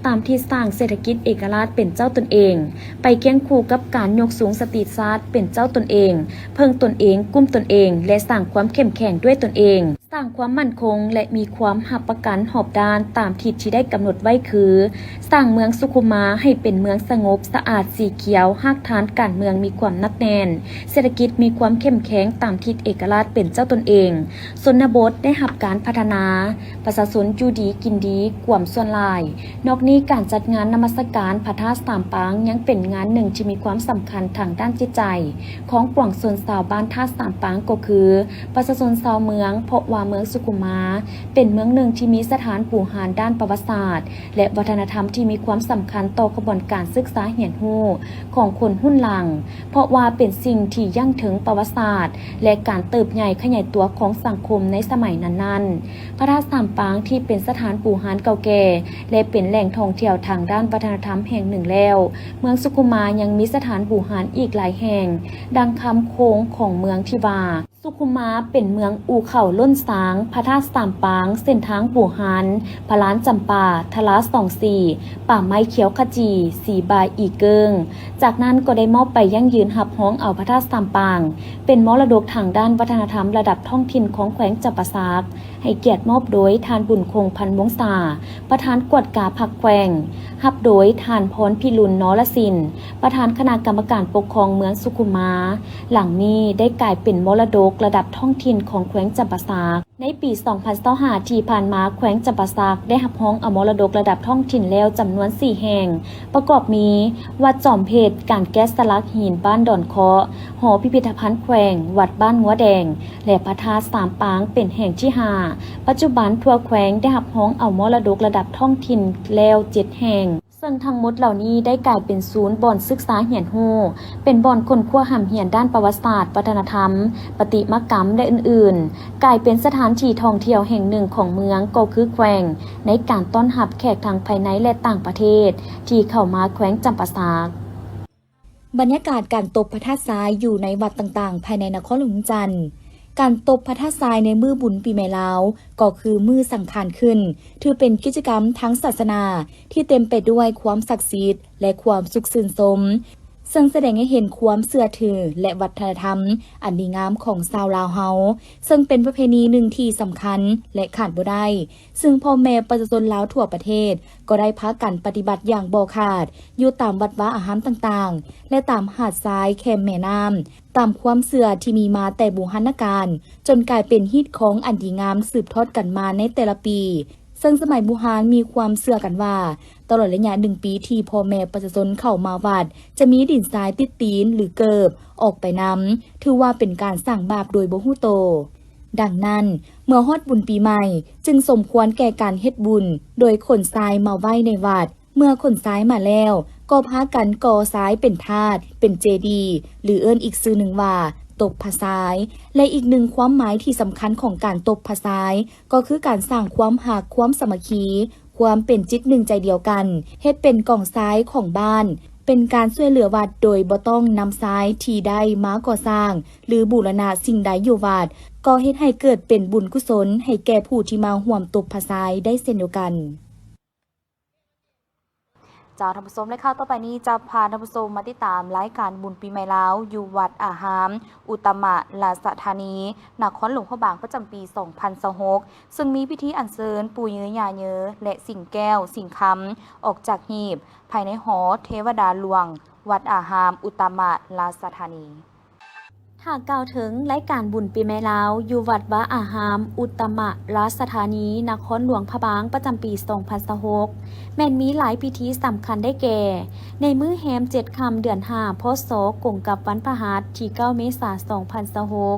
ຕາມທິດສ້າງເສດຖະກິດເອກະລາດເປັນເຈົ້າຕົນເອງ, ໄປຄຽງຄູ່ກັບການຍົກສູງສະຕີຊາດເປັນເຈົ້າຕົນເອງ, ເພິ່ງຕົນເອງ, ກຸ້ມຕົນເອງ ແລະ ສ້າງຄວາມເຂັ້ມແຂງດ້ວຍຕົນເອງ, ສ້າງຄວາມໝັ້ນຄົງ ແລະ ມີຄວາມຮັບປະກັນຮອບດ້ານຕາມທິດທີ່ໄດ້ກຳນົດໄວ້ຄື, ສ້າງເມືອງສຸຂຸມມາໃຫ້ເປັນເມືອງສະຫງົບ, ສະອາດ, ສີຂຽວ, ຮາກຖານການເມືອງມີຄວາມໜັກແໜ້ນ, ເສດຖະກິດມີຄວາມເຂັ້ມແຂງຕາມທິດເອກະລາດເປັນເຈົ້າຕົນເອງ, ຊົນນະບົດໄດ້ຮັບການພັດທະນາ, ປະຊາຊົນຢູ່ດີກິນດີກວມສ່ວນຫຼາຍ. ນອກນີ້, ການຈັດງານນະມັດສະການພະທາດສາມປາງຍັງເປັນງານໜຶ່ງທີ່ມີຄວາມສຳຄັນທາງດ້ານຈິດໃຈຂອງປວງຊົນຊາວບ້ານທາດສາມປາງ ກໍຄືປະຊາຊົນຊາວເມືອງ, ເພາະວ່າເມືອງສຸຂຸມມາເປັນເມືອງໜຶ່ງທີ່ມີສະຖານບູຮານດ້ານປະຫວັດສາດ ແລະ ວັດທະນະທຳທີ່ມີຄວາມສຳຄັນຕໍ່ຂະບວນການສຶກສາຮຽນຮູ້ຂອງຄົນຮຸ່ນຫຼັງ, ເພາະວ່າເປັນສິ່ງທີ່ຢັ້ງເຖິງປະຫວັດສາດ ແລະ ການເຕີບໃຫຍ່ຂະຫຍາຍຕົວຂອງສັງຄົມໃນສະໄໝນັ້ນໆ. ພະທາດສາມປາງທີ່ເປັນສະຖານບູຮານເກົ່າແກ່ ແລະ ເປັນແຫຼ່ງທ່ອງທ່ຽວທາງດ້ານວັດທະນະທຳແຫ່ງໜຶ່ງແລ້ວ, ເມືອງສຸຂຸມມາຍັງມີສະຖານບູຮານອີກຫຼາຍແຫ່ງ, ດັ່ງຄຳໂຄງຂອງເມືອງທີ່ວ່າ, ສຸຂຸມມາເປັນເມືອງອູ່ເຂົ້າລົ້ນຊ້າງ, ພະທາດສາມປາງ, ເສັ້ນທາງບູຮານ, ພະລານຈຳປາ, ທະລາສອງສີ, ປ່າໄມ້ຂຽວຂະຈີ, ສີບາອີເກີ້ງ. ຈາກນັ້ນກໍໄດ້ມອບໃບຢັ້ງຢືນຮັບຮອງເອົາພະທາດສາມປາງ ເປັນມໍລະດົກທາງດ້ານວັດທະນະທຳລະດັບທ້ອງຖິ່ນຂອງແຂວງຈຳປາສັກ, ໃຫ້ກຽດມອບໂດຍທ່ານ ບຸນຄົງ ພັນວົງສາ, ປະທານກວດກາພັກແຂວງ, ຮັບໂດຍທ່ານ ພອນພິລຸນ ນໍລະສິນ, ປະທານຄະນະກຳມະການປົກຄອງເມືອງສຸຂຸມມາ. ຫຼັງນີ້ໄດ້ກາຍເປັນມໍລະດົກລະດັບທ້ອງຖິ່ນຂອງແຂວງຈຳປາສັກ. ໃນປີສອງພັນຊາວຫ້າທີ່ຜ່ານມາ, ແຂວງຈຳປາສັກໄດ້ຮັບຮອງເອົາມໍລະດົກລະດັບທ້ອງຖິ່ນແລ້ວຈຳນວນສີ່ແຫ່ງ, ປະກອບມີ ວັດຈອມເພັດ, ການແກະສະຫຼັກຫີນບ້ານດອນເຄາະ, ຫໍພິພິທະພັນແຂວງ, ວັດບ້ານງົວແດງ ແລະ ພະທາດສາມປາງເປັນແຫ່ງທີຫ້າ. ປັດຈຸບັນທົ່ວແຂວງໄດ້ຮັບຮອງເອົາມໍລະດົກລະດັບທ້ອງຖິ່ນແລ້ວເຈັດແຫ່ງ, ເຊິ່ງທັງໝົດເຫຼົ່ານີ້ໄດ້ກາຍເປັນສູນບ່ອນສຶກສາຮຽນຮູ້, ເປັນບ່ອນຄົ້ນຄວ້າຮ່ຳຮຽນດ້ານປະຫວັດສາດ, ວັດທະນະທຳ, ປະຕິມາກຳ ແລະ ອື່ນໆ, ກາຍເປັນສະຖານທີ່ທ່ອງທ່ຽວແຫ່ງໜຶ່ງຂອງເມືອງ ກໍຄືແຂວງ ໃນການຕ້ອນຮັບແຂກທັງພາຍໃນ ແລະ ຕ່າງປະເທດ ທີ່ເຂົ້າມາແຂວງຈຳປາສັກ. ບັນຍາກາດການຕົບພະທາດຊາຍຢູ່ໃນວັດຕ່າງໆ ພາຍໃນນະຄອນຫຼວງວຽງຈັນ. ການຕົບພະທາດຊາຍໃນມື້ບຸນປີໃໝ່ລາວ ກໍຄືມື້ສັງຂານຂຶ້ນ, ຖືເປັນກິດຈະກຳທາງສາສະໜາທີ່ເຕັມໄປດ້ວຍຄວາມສັກສິດ ແລະ ຄວາມສຸກຊື່ນຊົມ, ເຊິ່ງສະແດງໃຫ້ເຫັນຄວາມເຊື່ອຖື ແລະ ວັດທະນະທຳອັນດີງາມຂອງຊາວລາວເຮົາ, ເຊິ່ງເປັນປະເພນີໜຶ່ງທີ່ສຳຄັນ ແລະ ຂາດບໍ່ໄດ້, ເຊິ່ງພໍ່ແມ່ປະຊາຊົນລາວທົ່ວປະເທດ ກໍໄດ້ພາກັນປະຕິບັດຢ່າງບໍ່ຂາດ ຢູ່ຕາມວັດວາອາຮາມຕ່າງໆ ແລະ ຕາມຫາດຊາຍແຄມແມ່ນ້ຳ, ຕາມຄວາມເຊື່ອທີ່ມີມາແຕ່ບູຮານນະການ, ຈົນກາຍເປັນຮີດຄອງອັນດີງາມສືບທອດກັນມາໃນແຕ່ລະປີ. ເຊິ່ງສະໄໝບູຮານມີຄວາມເຊື່ອກັນວ່າ, ຕະຫຼອດໄລຍະໜຶ່ງປີທີ່ພໍ່ແມ່ປະຊາຊົນເຂົ້າມາວັດ ຈະມີດິນຊາຍຕິດຕີນ ຫຼື ເກີບ ອອກໄປນຳ, ຖືວ່າເປັນການສ້າງບາບໂດຍບໍ່ຮູ້ໂຕ. ດັ່ງນັ້ນ, ເມື່ອຮອດບຸນປີໃໝ່, ຈຶ່ງສົມຄວນແກ່ການເຮັດບຸນ ໂດຍຂົນຊາຍມາໄວ້ໃນວັດ, ເມື່ອຂົນຊາຍມາແລ້ວ ກໍພາກັນກໍ່ຊາຍເປັນທາດ, ເປັນເຈດີ ຫຼື ເອີ້ນອີກຊື່ໜຶ່ງວ່າ ຕົບພະຊາຍ ແລະ ອີກໜຶ່ງຄວາມໝາຍທີ່ສຳຄັນຂອງການຕົບພະຊາຍ ກໍຄືການສ້າງຄວາມຮັກ, ຄວາມສາມັກຄີ, ຄວາມເປັນຈິດໜຶ່ງໃຈດຽວກັນ, ເຮັດເປັນກອງຊາຍຂອງບ້ານ, ເປັນການຊ່ວຍເຫຼືອວັດໂດຍບໍ່ຕ້ອງນຳຊາຍທີ່ໄດ້ມາກໍ່ສ້າງ ຫຼື ບູລະນະສິ່ງໃດຢູ່ວັດ, ກໍເຮັດໃຫ້ເກີດເປັນບຸນກຸສົນໃຫ້ແກ່ຜູ້ທີ່ມາຮ່ວມຕົບພະຊາຍໄດ້ເຊັ່ນດຽວກັນ. ເຈົ້າ ທ່ານຜູ້ຊົມ ແລະ ຂ່າວຕໍ່ໄປນີ້ຈະພາທ່ານຜູ້ຊົມມາຕິດຕາມລາຍການບຸນປີໃໝ່ລາວ ຢູ່ວັດອາຮາມ ອຸດຕະມະລາຊະທານີ ນະຄອນຫຼວງພະບາງ ປະຈຳປີສອງພັນຊາວຫົກ ເຊິ່ງມີພິທີອັນເຊີນປູ່ເຍີຍ່າເຍີ ແລະ ສິງແກ້ວ ສິງຄຳ ອອກຈາກຫີບ ພາຍໃນຫໍເທວະດາຫຼວງ ວັດອາຮາມ ອຸດຕະມະລາຊະທານີ. ຖ້າກ່າວເຖິງລາຍການບຸນປີໃໝ່ລາວ ຢູ່ວັດວາອາຮາມ ອຸດຕະມະລາຊະທານີ ນະຄອນຫຼວງພະບາງ ປະຈຳປີສອງພັນຊາວຫົກ ແມ່ນມີຫຼາຍພິທີສຳຄັນໄດ້ແກ່ ໃນມື້ແຮມເຈັດຄ່ຳເດືອນຫ້າ ພ.ສ. ກົງກັບວັນພະຫັດທີເກົ້າ ເມສາ ສອງພັນຊາວຫົກ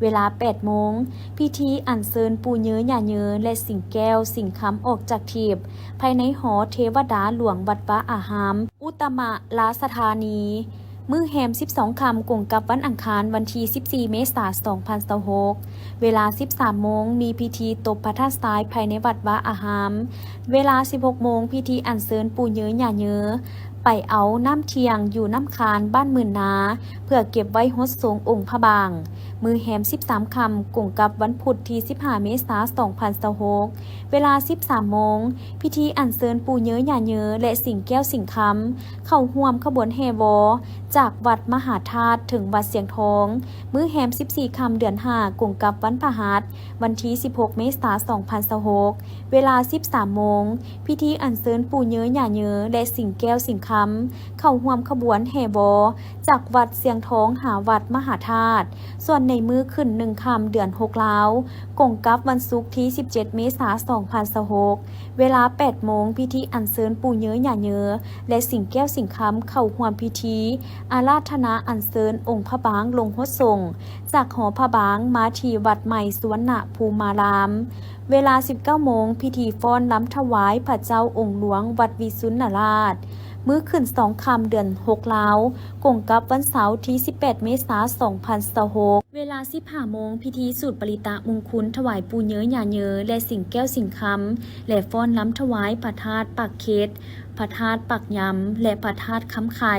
ເວລາແປດໂມງ ພິທີອັນເຊີນປູ່ເຍີຍ່າເຍີ ແລະ ສິງແກ້ວ ສິງຄຳ ອອກຈາກຖີບ ພາຍໃນຫໍເທວະດາຫຼວງວັດວາອາຮາມ ອຸດຕະມະລາຊະທານີ. ມື້ແຮມສິບສອງຄ່ຳ ກົງກັບວັນອັງຄານ ວັນທີສິບສີ່ ເມສາ ສອງພັນຊາວຫົກ ເວລາສິບສາມໂມງ ມີພິທີຕົບພະທາດຊາຍພາຍໃນວັດວາອາຮາມ. ເວລາສິບຫົກໂມງ ພິທີອັນເຊີນປູ່ເຍີຍ່າເຍີ ໄປເອົານ້ຳທ່ຽງຢູ່ນ້ຳຄານບ້ານໝື່ນນາ ເພື່ອເກັບໄວ້ຫົດສົງອົງພະບາງ. ມື້ແຮມສິບສາມຄ່ຳ ກົງກັບວັນພຸດທີສິບຫ້າ ເມສາ ສອງພັນຊາວຫົກ ເວລາສິບສາມໂມງ ພິທີອັນເຊີນປູ່ເຍີຍ່າເຍີ ແລະ ສິງແກ້ວສິງຄຳ ເຂົ້າຮ່ວມຂະບວນແຫ່ວໍ ຈາກວັດມະຫາທາດເຖິງວັດຊຽງທອງ. ມື້ແຮມສິບສີ່ຄ່ຳເດືອນຫ້າ ກົງກັບວັນພະຫັດ ວັນທີສິບຫົກ ເມສາ ສອງພັນຊາວຫົກ ເວລາສິບສາມໂມງ ພິທີອັນເຊີນປູ່ເຍີຍ່າເຍີ ແລະ ສິງແກ້ວສິງຄຳ ເຂົ້າຮ່ວມຂະບວນແຫ່ວໍ ຈາກວັດຊຽງທອງຫາວັດມະຫາທາດ. ສ່ວນໃນມື້ຂຶ້ນໜຶ່ງຄ່ຳເດືອນຫົກລາວ ກົງກັບວັນສຸກທີສິບເຈັດ ເມສາ ສອງພັນຊາວຫົກ ເວລາແປດໂມງ ພິທີອັນເຊີນປູ່ເຍີຍ່າເຍີ ແລະ ສິງແກ້ວສິງຄຳ ເຂົ້າຮ່ວມພິທີອາລາທະນາອັນເຊີນອົງພະບາງລົງຫົດສົງ ຈາກຫໍພະບາງມາທີ່ວັດໃໝ່ສຸວັນນະພູມາລາມ. ເວລາສິບເກົ້າໂມງ ພິທີຟ້ອນລຳຖວາຍພະເຈົ້າອົງຫຼວງວັດວິສຸນນະລາດ. ມື້ຂຶ້ນສອງຄ່ຳເດືອນຫົກລາວ ກົງກັບວັນເສົາທີສິບແປດ ເມສາ ສອງພັນຊາວຫົກ ເວລາສິບຫ້າໂມງ ພິທີສູດປະລິຕະມຸງຄຸນຖວາຍປູ່ເຍີຍ່າເຍີ ແລະ ສິງແກ້ວສິງຄຳ ແລະ ຟ້ອນລຳຖວາຍພະທາດປາກເຄັດ, ພະທາດປາກຍຳ ແລະ ພະທາດຄຳໄຂ່.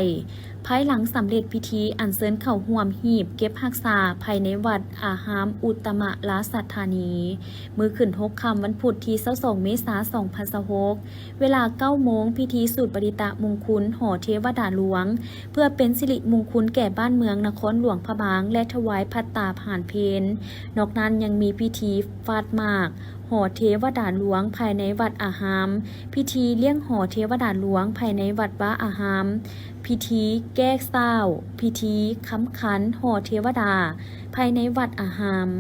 ພາຍຫຼັງສຳເລັດພິທີ ອັນເຊີນເຂົ້າຮ່ວມຮີບເກັບຮັກສາພາຍໃນວັດອາຮາມອຸດຕະມະລາຊະທານີ. ມື້ຂຶ້ນຫົກຄ່ຳ ວັນພຸດທີຊາວສອງ ເມສາ ສອງພັນຊາວຫົກ ເວລາເກົ້າໂມງ ພິທີສູດປະລິຕະມຸງຄຸນຫໍເທວະດາຫຼວງ ເພື່ອເປັນສິລິມຸງຄຸນແກ່ບ້ານເມືອງນະຄອນຫຼວງພະບາງ ແລະ ຖວາຍພັດຕາຫານເພັນ. ນອກນັ້ນຍັງມີພິທີຟາດໝາກຫໍເທວະດາຫຼວງພາຍໃນວັດອາຮາມ, ພິທີລ້ຽງຫໍເທວະດາຫຼວງພາຍໃນວັດວາອາຮາມ, ພິທີແກ້ຊ້າວ, ພິທີຄຳຂັນຫໍເທວະດາພາຍໃນວັດອາຮາມ.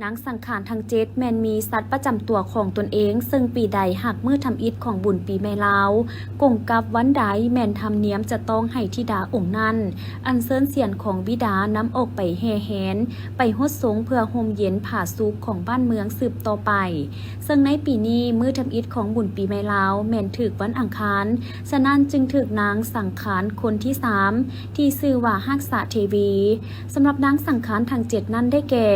ນາງສັງຂານທັງເຈັດແມ່ນມີສັດປະຈຳຕົວຂອງຕົນເອງ, ເຊິ່ງປີໃດຫາກມື້ທຳອິດຂອງບຸນປີໃໝ່ລາວ ກົງກັບວັນໃດ ແມ່ນທຳນຽມຈະຕ້ອງໃຫ້ທິດາອົງນັ້ນ ອັນເຊີນສຽນຂອງບິດານຳອອກໄປແຫ່ແຫນ ໄປຫົດສົງເພື່ອຮົ່ມເຢັນຜາສຸກຂອງບ້ານເມືອງສືບຕໍ່ໄປ. ເຊິ່ງໃນປີນີ້ ມື້ທຳອິດຂອງບຸນປີໃໝ່ລາວແມ່ນຖືກວັນອັງຄານ, ສະນັ້ນຈຶ່ງຖືກນາງສັງຂານຄົນທີສາມ ທີ່ຊື່ວ່າຮາກສະເທວີ. ສຳລັບນາງສັງຂານທັງເຈັດນັ້ນໄດ້ແກ່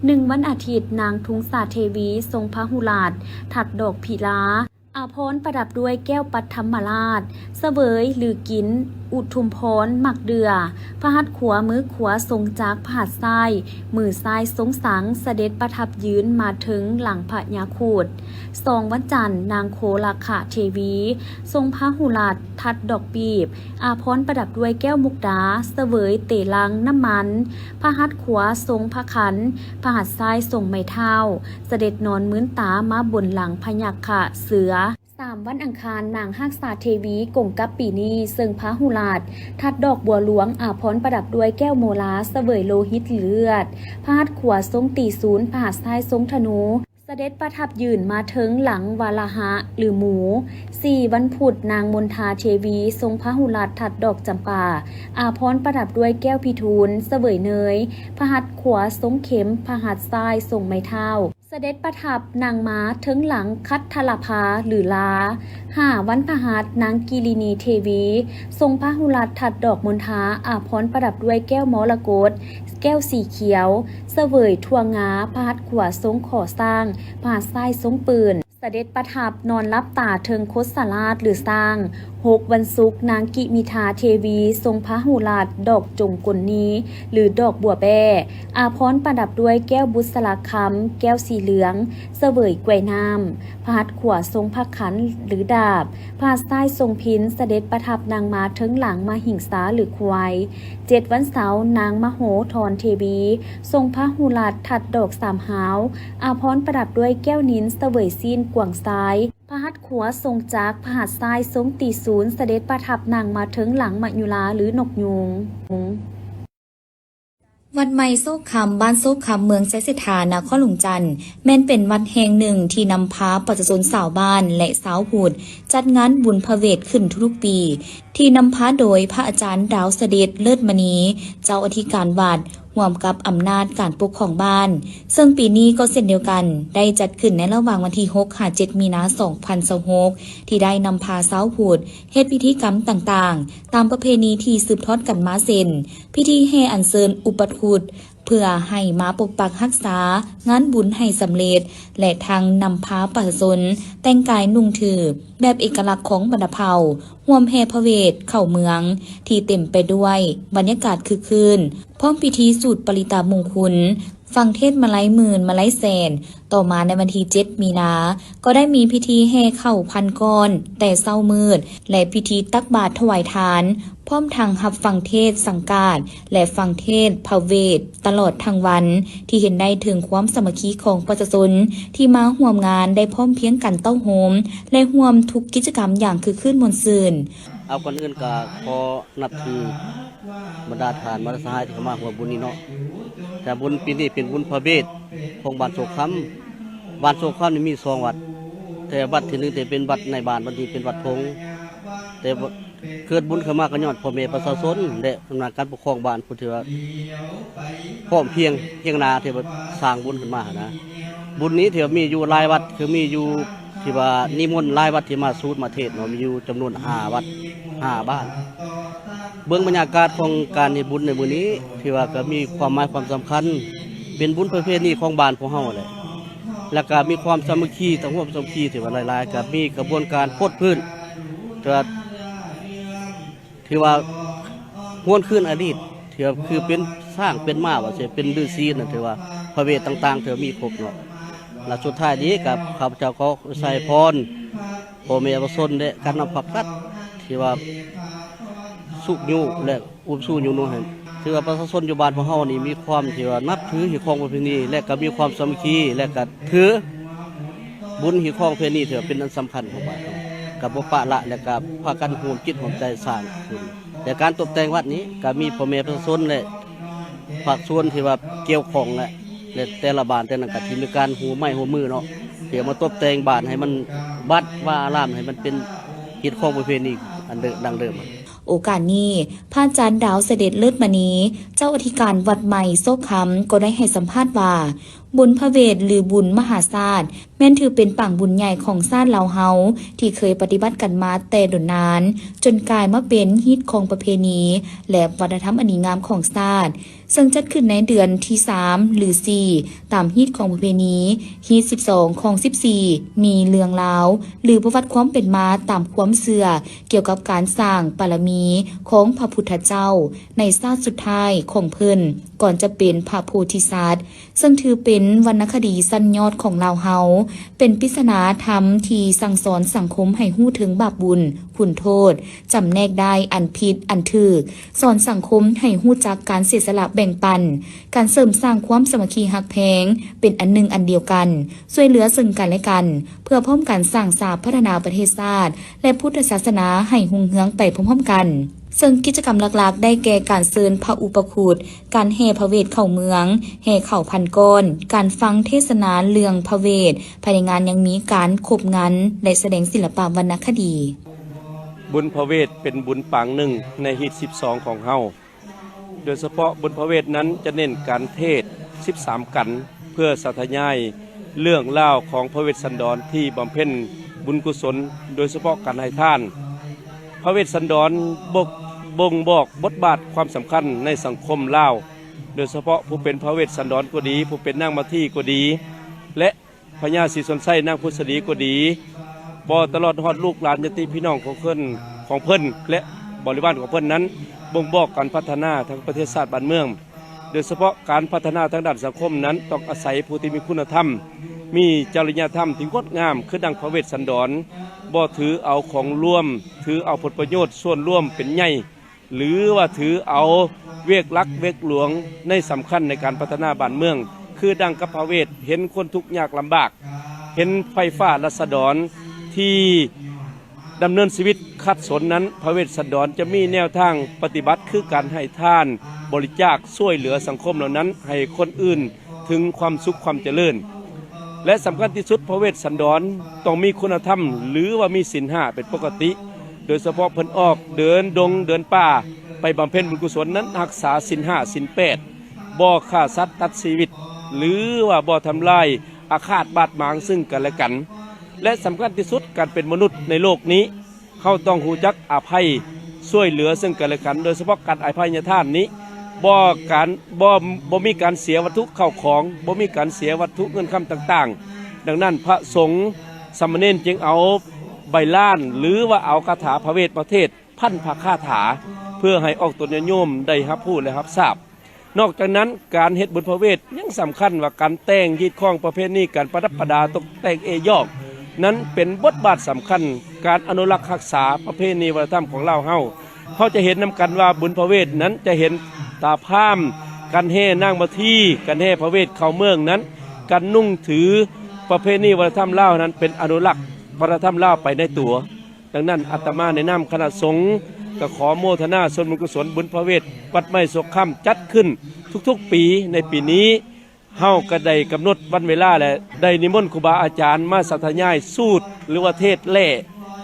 ໜຶ່ງ ວັນອາທິດ ນາງທຸງສາເທວີ ຊົງພະຫຸລາດ ທັດດອກພິລາ, ອາພອນປະດັບດ້ວຍແກ້ວປັດທຳມະລາດ, ສະເຫວີຍ ຫຼື ກິນ ອຸທຸມພອນ ໝາກເດື່ອ, ພະຫັດຂວາ ມືຂວາຊົງຈັກ, ພະຫັດຊ້າຍ ມືຊ້າຍຊົງສັງ, ສະເດັດປະທັບຢືນມາເທິງຫຼັງພະຍາຄູດ. ສອງ ວັນຈັນ ນາງໂຄລາຄະເທວີ ຊົງພະຫຸລາດ ທັດດອກປີບ, ອາພອນປະດັບດ້ວຍແກ້ວມຸກດາ, ສະເຫວີຍເຕລັງນ້ຳມັນ, ພະຫັດຂວາຊົງພະຂັນ, ພະຫັດຊ້າຍຊົງໄມ້ເທົ້າ, ສະເດັດນອນມືນຕາມາບົນຫຼັງພະຍັກຂະເສືອ. ສາມ ວັນອັງຄານ ນາງຮາກສາເທວີ ກົງກັບປີນີ້ ເຊິ່ງພະຫຸລາດ ທັດດອກບົວຫຼວງ, ອາພອນປະດັບດ້ວຍແກ້ວໂມລາ, ສະເຫວີຍໂລຫິດ ຫຼື ເລືອດ, ພະຫັດຂວາຊົງຕີສູນ, ພະຫັດຊ້າຍຊົງທະນູ, ສະເດັດປະທັບຢືນມາເທິງຫຼັງວາລະຫະ ຫຼື ໝູ. ສີ່ ວັນພຸດ ນາງມົນທາເທວີ ຊົງພະຫຸລາດ ທັດດອກຈຳປາ, ອາພອນປະດັບດ້ວຍແກ້ວພິທູນ, ສະເຫວີຍເນີຍ, ພະຫັດຂວາຊົງເຂັມ, ພະຫັດຊ້າຍຊົງໄມ້ເທົ້າ. ສະເດັດປະທັບນັ່ງມາເທິງຫຼັງຄັດທະລະພາ ຫຼື ລາ. ຫ້າ ວັນພະຫັດ ນາງກິລິນີເທວີ ຊົງພະຫູລັດ ທັດດອກມົນທາ ອາພອນປະດັບດ້ວຍແກ້ວມໍລະກົດ, ແກ້ວສີຂຽວ, ສະເຫວີຍຖົ່ວງາ, ພະຫັດຂວາຊົງຄໍຊ້າງ, ພະຫັດຊ້າຍຊົງປືນ. ສະເດັດປະທັບນອນຫຼັບຕາເທິງຄົດສະລາດ ຫຼື ຊ້າງ. ຫົກ ວັນສຸກ ນາງກິມິທາເທວີ ຊົງພະຫູລັດ ດອກຈົງກົນນີ ຫຼື ດອກບົວແບ້ ອາພອນປະດັບດ້ວຍແກ້ວບຸດສະລະຄຳ, ແກ້ວສີເຫຼືອງ, ສະເຫວີຍກ້ວຍນ້ຳ, ພະຫັດຂວາຊົງພະຄັນ ຫຼື ດາບ, ພະຫັດຊ້າຍຊົງພິນ, ສະເດັດປະທັບນັ່ງມາເທິງຫຼັງມະຫິງສາ ຫຼື ຄວາຍ. ເຈັດ ວັນເສົາ ນາງມະໂຫທອນເທວີ ຊົງພະຫູລັດ ທັດດອກສາມຫາວ, ອາພອນປະດັບດ້ວຍແກ້ວນິນ, ສະເຫວີຍຊີ້ນກວາງຊາຍ, ພະຫັດຂວາຊົງຈັກ, ພະຫັດຊ້າຍຊົງຕີສູນ, ສະເດັດປະທັບນັ່ງມາເທິງຫຼັງມະຍຸລາ ຫຼື ນົກຍູງ. ວັດໃໝ່ໂຊກຄຳ, ບ້ານໂຊກຄຳ, ເມືອງໄຊເສດຖາ, ນະຄອນຫຼວງຈັນ ແມ່ນເປັນວັດແຫ່ງໜຶ່ງທີ່ນຳພາປະຊາຊົນຊາວບ້ານ ແລະ ຊາວພຸດ ຈັດງານບຸນພະເວດຂຶ້ນທຸກໆປີ, ທີ່ນຳພາໂດຍພະອາຈານດາວສະເດັດ ເລີດມະນີ ເຈົ້າອະທິການວັດ ຮ່ວມກັບອຳນາດການປົກຄອງບ້ານ, ເຊິ່ງປີນີ້ກໍເຊັ່ນດຽວກັນ ໄດ້ຈັດຂຶ້ນໃນລະຫວ່າງວັນທີຫົກຫາເຈັດມີນາສອງພັນຊາວຫົກ ທີ່ໄດ້ນຳພາຊາວພຸດເຮັດພິທີກຳຕ່າງໆ ຕາມປະເພນີທີ່ສືບທອດກັນມາ ເຊັ່ນ ພິທີແຫ່ອັນເຊີນອຸປະຄຸດ ເພື່ອໃຫ້ມາປົກປັກຮັກສາງານບຸນໃຫ້ສຳເລັດ ແລະ ທັງນຳພາປະຊາຊົນແຕ່ງກາຍນຸ່ງຖືແບບເອກະລັກຂອງບັນດາເຜົ່າ ຮ່ວມແຫ່ພະເວດເຂົ້າເມືອງ ທີ່ເຕັມໄປດ້ວຍບັນຍາກາດຄຶກຄື້ນ ພ້ອມພິທີສູດປະລິຕະມຸງຄຸນ, ຟັງເທດມາໄລໝື່ນ ມາໄລແສນ. ຕໍ່ມາໃນວັນທີເຈັດມີນາ ກໍໄດ້ມີພິທີແຫ່ເຂົ້າພັນກ້ອນ ແຕ່ເຊົ້າມືດ ແລະ ພິທີຕັກບາດຖວາຍທານ, ພ້ອມທັງຮັບຟັງເທດສັງກາດ ແລະ ຟັງເທດພະເວດຕະຫຼອດທັງວັນ, ທີ່ເຫັນໄດ້ເຖິງຄວາມສາມັກຄີຂອງປະຊາຊົນທີ່ມາຮ່ວມງານໄດ້ພ້ອມພຽງກັນເຕົ້າໂຮມ ແລະ ຮ່ວມທຸກກິດຈະກຳຢ່າງຄຶກຄື້ນມ່ວນຊື່ນ. ເອົາ ກ່ອນອື່ນກໍຂໍນັບຖືບັນດາທ່ານມະຫາສະຫາຍທີ່ເຂົ້າມາຮ່ວມບຸນນີ້ເນາະ. ແຕ່ບຸນປີນີ້ເປັນບຸນພະເວດຂອງບ້ານໂຊກຄຳ. ບ້ານໂຊກຄຳນີ້ມີສອງວັດ, ແຕ່ວັດທີໜຶ່ງທີ່ເປັນວັດໃນບ້ານ, ວັດນີ້ເປັນວັດທົ່ງ. ແຕ່ວ່າເກີດບຸນຂຶ້ນມາກໍຍ້ອນພໍ່ແມ່ປະຊາຊົນ ແລະ ອຳນາດການປົກຄອງບ້ານ ຜູ້ທີ່ວ່າພ້ອມພຽງຮຽງໜ້າ ທີ່ວ່າສ້າງບຸນຂຶ້ນມາຫັ້ນນະ. ບຸນນີ້ທີ່ວ່າມີຢູ່ຫຼາຍວັດ ຄືມີຢູ່ ທີ່ວ່ານິມົນຫຼາຍວັດທີ່ມາສູດມາເທດເນາະ, ມີຢູ່ຈຳນວນຫ້າວັດ ຫ້າບ້ານ. ເບິ່ງບັນຍາກາດຂອງການເຮັດບຸນໃນມື້ນີ້ ຖືວ່າກໍມີຄວາມໝາຍຄວາມສຳຄັນ, ເປັນບຸນປະເພນີຂອງບ້ານພວກເຮົາແຫຼະ, ແລ້ວກໍມີຄວາມສາມັກຄີ ທັງຮ່ວມສາມັກຄີທີ່ວ່າຫຼາຍໆ, ກໍມີຂະບວນການປົດພື້ນ ທີ່ວ່າ ຖືວ່າຫວນຄືນອະດີດ ທີ່ວ່າຄືເປັນຊ້າງເປັນມ້າວ່າຊີ້ ເປັນລືສີນັ້ນ ຖືວ່າພະເວດຕ່າງໆ ຖືວ່າມີຄົບເນາະ. ແລະ ສຸດທ້າຍນີ້ກໍຂ້າພະເຈົ້າຂໍໄຊພອນພໍ່ແມ່ປະຊາຊົນ ແລະ ການນຳພາພັດ ທີ່ວ່າຊຸກຍູ້ ແລະ ອຸບຊູຍຸນຸໃຫ້ ຖືວ່າປະຊາຊົນຢູ່ບ້ານພວກເຮົານີ້ມີຄວາມທີ່ວ່ານັບຖືຮີດຄອງປະເພນີ ແລະ ກໍມີຄວາມສາມັກຄີ ແລະ ກໍຖື ບຸນຮີດຄອງປະເພນີ ຖືວ່າເປັນອັນສຳຄັນຂອງບ້ານເຮົາ, ກໍບໍ່ປະລະ ແລະ ກໍພາກັນຮ່ວມຈິດຮ່ວມໃຈສ້າງຂຶ້ນ. ແລະ ການຕົບແຕ່ງວັດນີ້ ກໍມີພໍ່ແມ່ປະຊາຊົນ ແລະ ພາກສ່ວນທີ່ວ່າກ່ຽວຂ້ອງ ແລະ ແລະ ແຕ່ລະບ້ານແຕ່ລະນັ້ນ ກໍທີ່ມີການຮ່ວມໄມ້ຮ່ວມມືເນາະ ທີ່ເອົາມາຕົບແຕ່ງບ້ານໃຫ້ມັນວັດວາອາລາມ ໃຫ້ມັນເປັນຮີດຄອງປະເພນີອັນເດີ ດັ່ງເດີມ. ໂອກາດນີ້ ພະອາຈານດາວສະເດັດ ເລີດມະນີ ເຈົ້າອະທິການວັດໃໝ່ໂຊກຄຳ ກໍໄດ້ໃຫ້ສຳພາດວ່າ ບຸນພະເວດ ຫຼື ບຸນມະຫາຊາດ ແມ່ນຖືເປັນປາງບຸນໃຫຍ່ຂອງຊາດລາວເຮົາ ທີ່ເຄີຍປະຕິບັດກັນມາແຕ່ດົນນານ, ຈົນກາຍມາເປັນຮີດຄອງປະເພນີ ແລະ ວັດທະນະທຳອັນດີງາມຂອງຊາດ, ເຊິ່ງຈັດຂຶ້ນໃນເດືອນທີສາມ ຫຼື ສີ່ ຕາມຮີດຄອງປະເພນີ, ຮີດສິບສອງ ຄອງສິບສີ່ ມີເລື່ອງລາວ ຫຼື ປະຫວັດຄວາມເປັນມາຕາມຄວາມເຊື່ອ ກ່ຽວກັບການສ້າງບາລະມີຂອງພະພຸດທະເຈົ້າໃນຊາດສຸດທ້າຍຂອງເພິ່ນ ກ່ອນຈະເປັນພະໂພທິສັດ. ເຊິ່ງຖືເປັນວັນນະຄະດີຊັ້ນຍອດຂອງລາວເຮົາ, ເປັນປິດສະໜາທຳທີ່ສັ່ງສອນສັງຄົມໃຫ້ຮູ້ເຖິງບາບບຸນ, ຄຸນໂທດ, ຈຳແນກໄດ້ອັນຜິດອັນຖືກ, ສອນສັງຄົມໃຫ້ຮູ້ຈັກການເສຍສະຫຼະແບ່ງປັນ, ການເສີມສ້າງຄວາມສາມັກຄີຮັກແພງ, ເປັນອັນໜຶ່ງອັນດຽວກັນ, ຊ່ວຍເຫຼືອເຊິ່ງກັນແລະກັນ, ເພື່ອພ້ອມກັນສ້າງສາພັດທະນາປະເທດຊາດ ແລະ ພຸດທະສາສະໜາໃຫ້ຮຸ່ງເຮືອງໄປພ້ອມໆກັນ. ເຊິ່ງກິດຈະກຳຫຼັກໆ ໄດ້ແກ່ການເຊີນພະອຸປະຄຸດ, ການແຫ່ພະເວດເຂົ້າເມືອງ, ແຫ່ເຂົ້າພັນກ້ອນ, ການຟັງເທດສະໜາເລື່ອງພະເວດ, ພາຍໃນງານຍັງມີການຄົບງັນ ແລະ ສະແດງສິລະປະວັນນະຄະດີ. ບຸນພະເວດເປັນບຸນປາງໜຶ່ງໃນຮີດສິບສອງຂອງເຮົາ. ໂດຍສະເພາະບຸນພະເວດນັ້ນຈະເນັ້ນການເທດສິບສາມກັນ ເພື່ອສາທະຍາຍ ເລື່ອງລາວຂອງພະເວດສັນດອນທີ່ບຳເພັນບຸນກຸສົນ, ໂດຍສະເພາະການໃຫ້ທານ. ພະເວດສັນດອນບົ່ງ ບົ່ງບອກບົດບາດຄວາມສຳຄັນໃນສັງຄົມລາວ, ໂດຍສະເພາະຜູ້ເປັນພະເວດສັນດອນກໍດີ, ຜູ້ເປັນນາງມາທີກໍດີ ແລະ ພະຍາສີສອນໄຊ ນາງພຸດສະດີກໍດີ, ບໍ່ຕະຫຼອດຮອດລູກຫຼານຍາດຕິພີ່ນ້ອງຂອງເພິ່ນ ຂອງເພິ່ນ ແລະ ບໍລິວານຂອງເພິ່ນນັ້ນ ບົ່ງບອກການພັດທະນາທາງປະເທດຊາດບ້ານເມືອງ. ໂດຍສະເພາະການພັດທະນາທາງດ້ານສັງຄົມນັ້ນ ຕ້ອງອາໄສຜູ້ທີ່ມີຄຸນນະທຳ, ມີຈະລິຍະທຳທີ່ງົດງາມ ຄືດັ່ງພະເວດສັນດອນ, ບໍ່ຖືເອົາຂອງລວມ, ຖືເອົາຜົນປະໂຫຍດສ່ວນລວມເປັນໃຫຍ່, ຫຼືວ່າຖືເອົາວຽກຫຼັກວຽກຫຼວງໃນສຳຄັນໃນການພັດທະນາບ້ານເມືອງ, ຄືດັ່ງກັບພະເວດເຫັນຄົນທຸກຍາກລຳບາກ, ເຫັນໄພຟ້າລັດສະດອນທີ່ ດຳເນີນຊີວິດຂັດສົນນັ້ນ, ພະເວດສັນດອນຈະມີແນວທາງປະຕິບັດ ຄືການໃຫ້ທານ, ບໍລິຈາກ, ຊ່ວຍເຫຼືອສັງຄົມເຫຼົ່ານັ້ນໃຫ້ຄົນອື່ນເຖິງຄວາມສຸກຄວາມຈະເລີນ. ແລະ ສຳຄັນທີ່ສຸດ, ພະເວດສັນດອນຕ້ອງມີຄຸນນະທຳ ຫຼືວ່າມີສິນຫ້າເປັນປົກກະຕິ, ໂດຍສະເພາະເພິ່ນອອກເດີນດົງເດີນປ່າໄປບຳເພັນບຸນກຸສົນນັ້ນ ຮັກສາສິນຫ້າສິນແປດ, ບໍ່ຂ້າສັດຕັດຊີວິດ ຫຼືວ່າບໍ່ທຳລາຍອາຄາດບາດໝາງຊຶ່ງກັນແລະກັນ. ແລະ ສຳຄັນທີ່ສຸດ, ການເປັນມະນຸດໃນໂລກນີ້ ເຮົາຕ້ອງຮູ້ຈັກອະໄພ ຊ່ວຍເຫຼືອເຊິ່ງກັນແລະກັນ, ໂດຍສະເພາະການອະໄພຍະທານນີ້ ບໍ່ການ ບໍ່ ບໍ່ມີການເສຍວັດຖຸເຂົ້າຂອງ, ບໍ່ມີການເສຍວັດຖຸເງິນຄຳຕ່າງໆ. ດັ່ງນັ້ນ ພະສົງສາມະເນນຈຶ່ງເອົາໃບລານ ຫຼືວ່າເອົາຄາຖາພະເວດມະເທດພັນພະຄາຖາ ເພື່ອໃຫ້ອອກຕົນຍາດໂຍມໄດ້ຮັບຮູ້ ແລະ ຮັບຊາບ. ນອກຈາກນັ້ນ, ການເຮັດບຸນພະເວດຍັງສຳຄັນວ່າ ການແຕ່ງຮີດຄອງປະເພນີ, ການປະດັບປະດາຕົກແຕ່ງເອຍອກ ນັ້ນເປັນບົດບາດສຳຄັນ ການອະນຸລັກຮັກສາປະເພນີວັດທະນະທຳຂອງລາວເຮົາ. ເຮົາຈະເຫັນນຳກັນວ່າ ບຸນພະເວດນັ້ນຈະເຫັນຕາພາມ, ການແຫ່ນາງມາທີ, ການແຫ່ພະເວດເຂົ້າເມືອງນັ້ນ, ການນຸ່ງຖືປະເພນີວັດທະນະທຳລາວນັ້ນ ເປັນອະນຸລັກວັດທະນະທຳລາວໄປໃນຕົວ. ດັ່ງນັ້ນ ອາດຕະມາໃນນາມຄະນະສົງ ກໍຂໍໂມທະນາສ່ວນບຸນກຸສົນບຸນພະເວດວັດໄມ້ໂສກຄຳ ຈັດຂຶ້ນທຸກໆປີ. ໃນປີນີ້ ເຮົາກໍໄດ້ກຳນົດວັນເວລາ ແລະ ໄດ້ນິມົນຄູບາອາຈານມາສາທະຍາຍສູດ ຫຼືວ່າເທດແລ່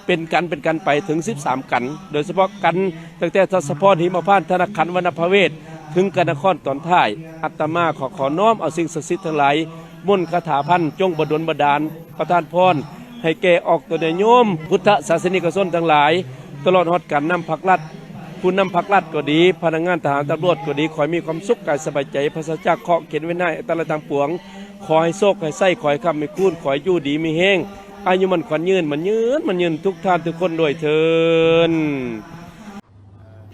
ເປັນກັນ ເປັນກັນໄປເຖິງສິບສາມກັນ, ໂດຍສະເພາະກັນຕັ້ງແຕ່ທັດສະພອນ ຫິມມະພານ ທະນະຂັນ ວັນນະພະເວດ ເຖິງກັນນະຄອນຕອນທ້າຍ. ອາດຕະມາຂໍ ຂໍນ້ອມເອົາສິ່ງສັກສິດທັງຫຼາຍ ມົນຄາຖາພັນ ຈົ່ງບັນດົນບັນດານ ປະທານພອນໃຫ້ແກ່ອອກຕົນຍາດໂຍມ ພຸດທະສາສະນິກະຊົນທັງຫຼາຍ, ຕະຫຼອດຮອດການນຳພັກລັດ, ຜູ້ນຳພັກລັດກໍດີ, ພະນັກງານທະຫານຕຳຫຼວດກໍດີ, ຂໍໃຫ້ມີຄວາມສຸກກາຍສະບາຍໃຈ, ປາສະຈາກເຄາະເຂັນເວນຮ້າຍອັນຕະລາຍຕ່າງປວງ, ຂໍໃຫ້ໂຊກໃຫ້ໄຊ, ຂໍໃຫ້ຄ້ຳໃຫ້ຄູນ, ຂໍໃຫ້ຢູ່ດີມີແຮງ, ອາຍຸໝັ້ນຂວັນຍືນ, ໝັ້ນຍືນ, ໝັ້ນຍືນທຸກທ່ານທຸກຄົນດ້ວຍເທີ້ນ.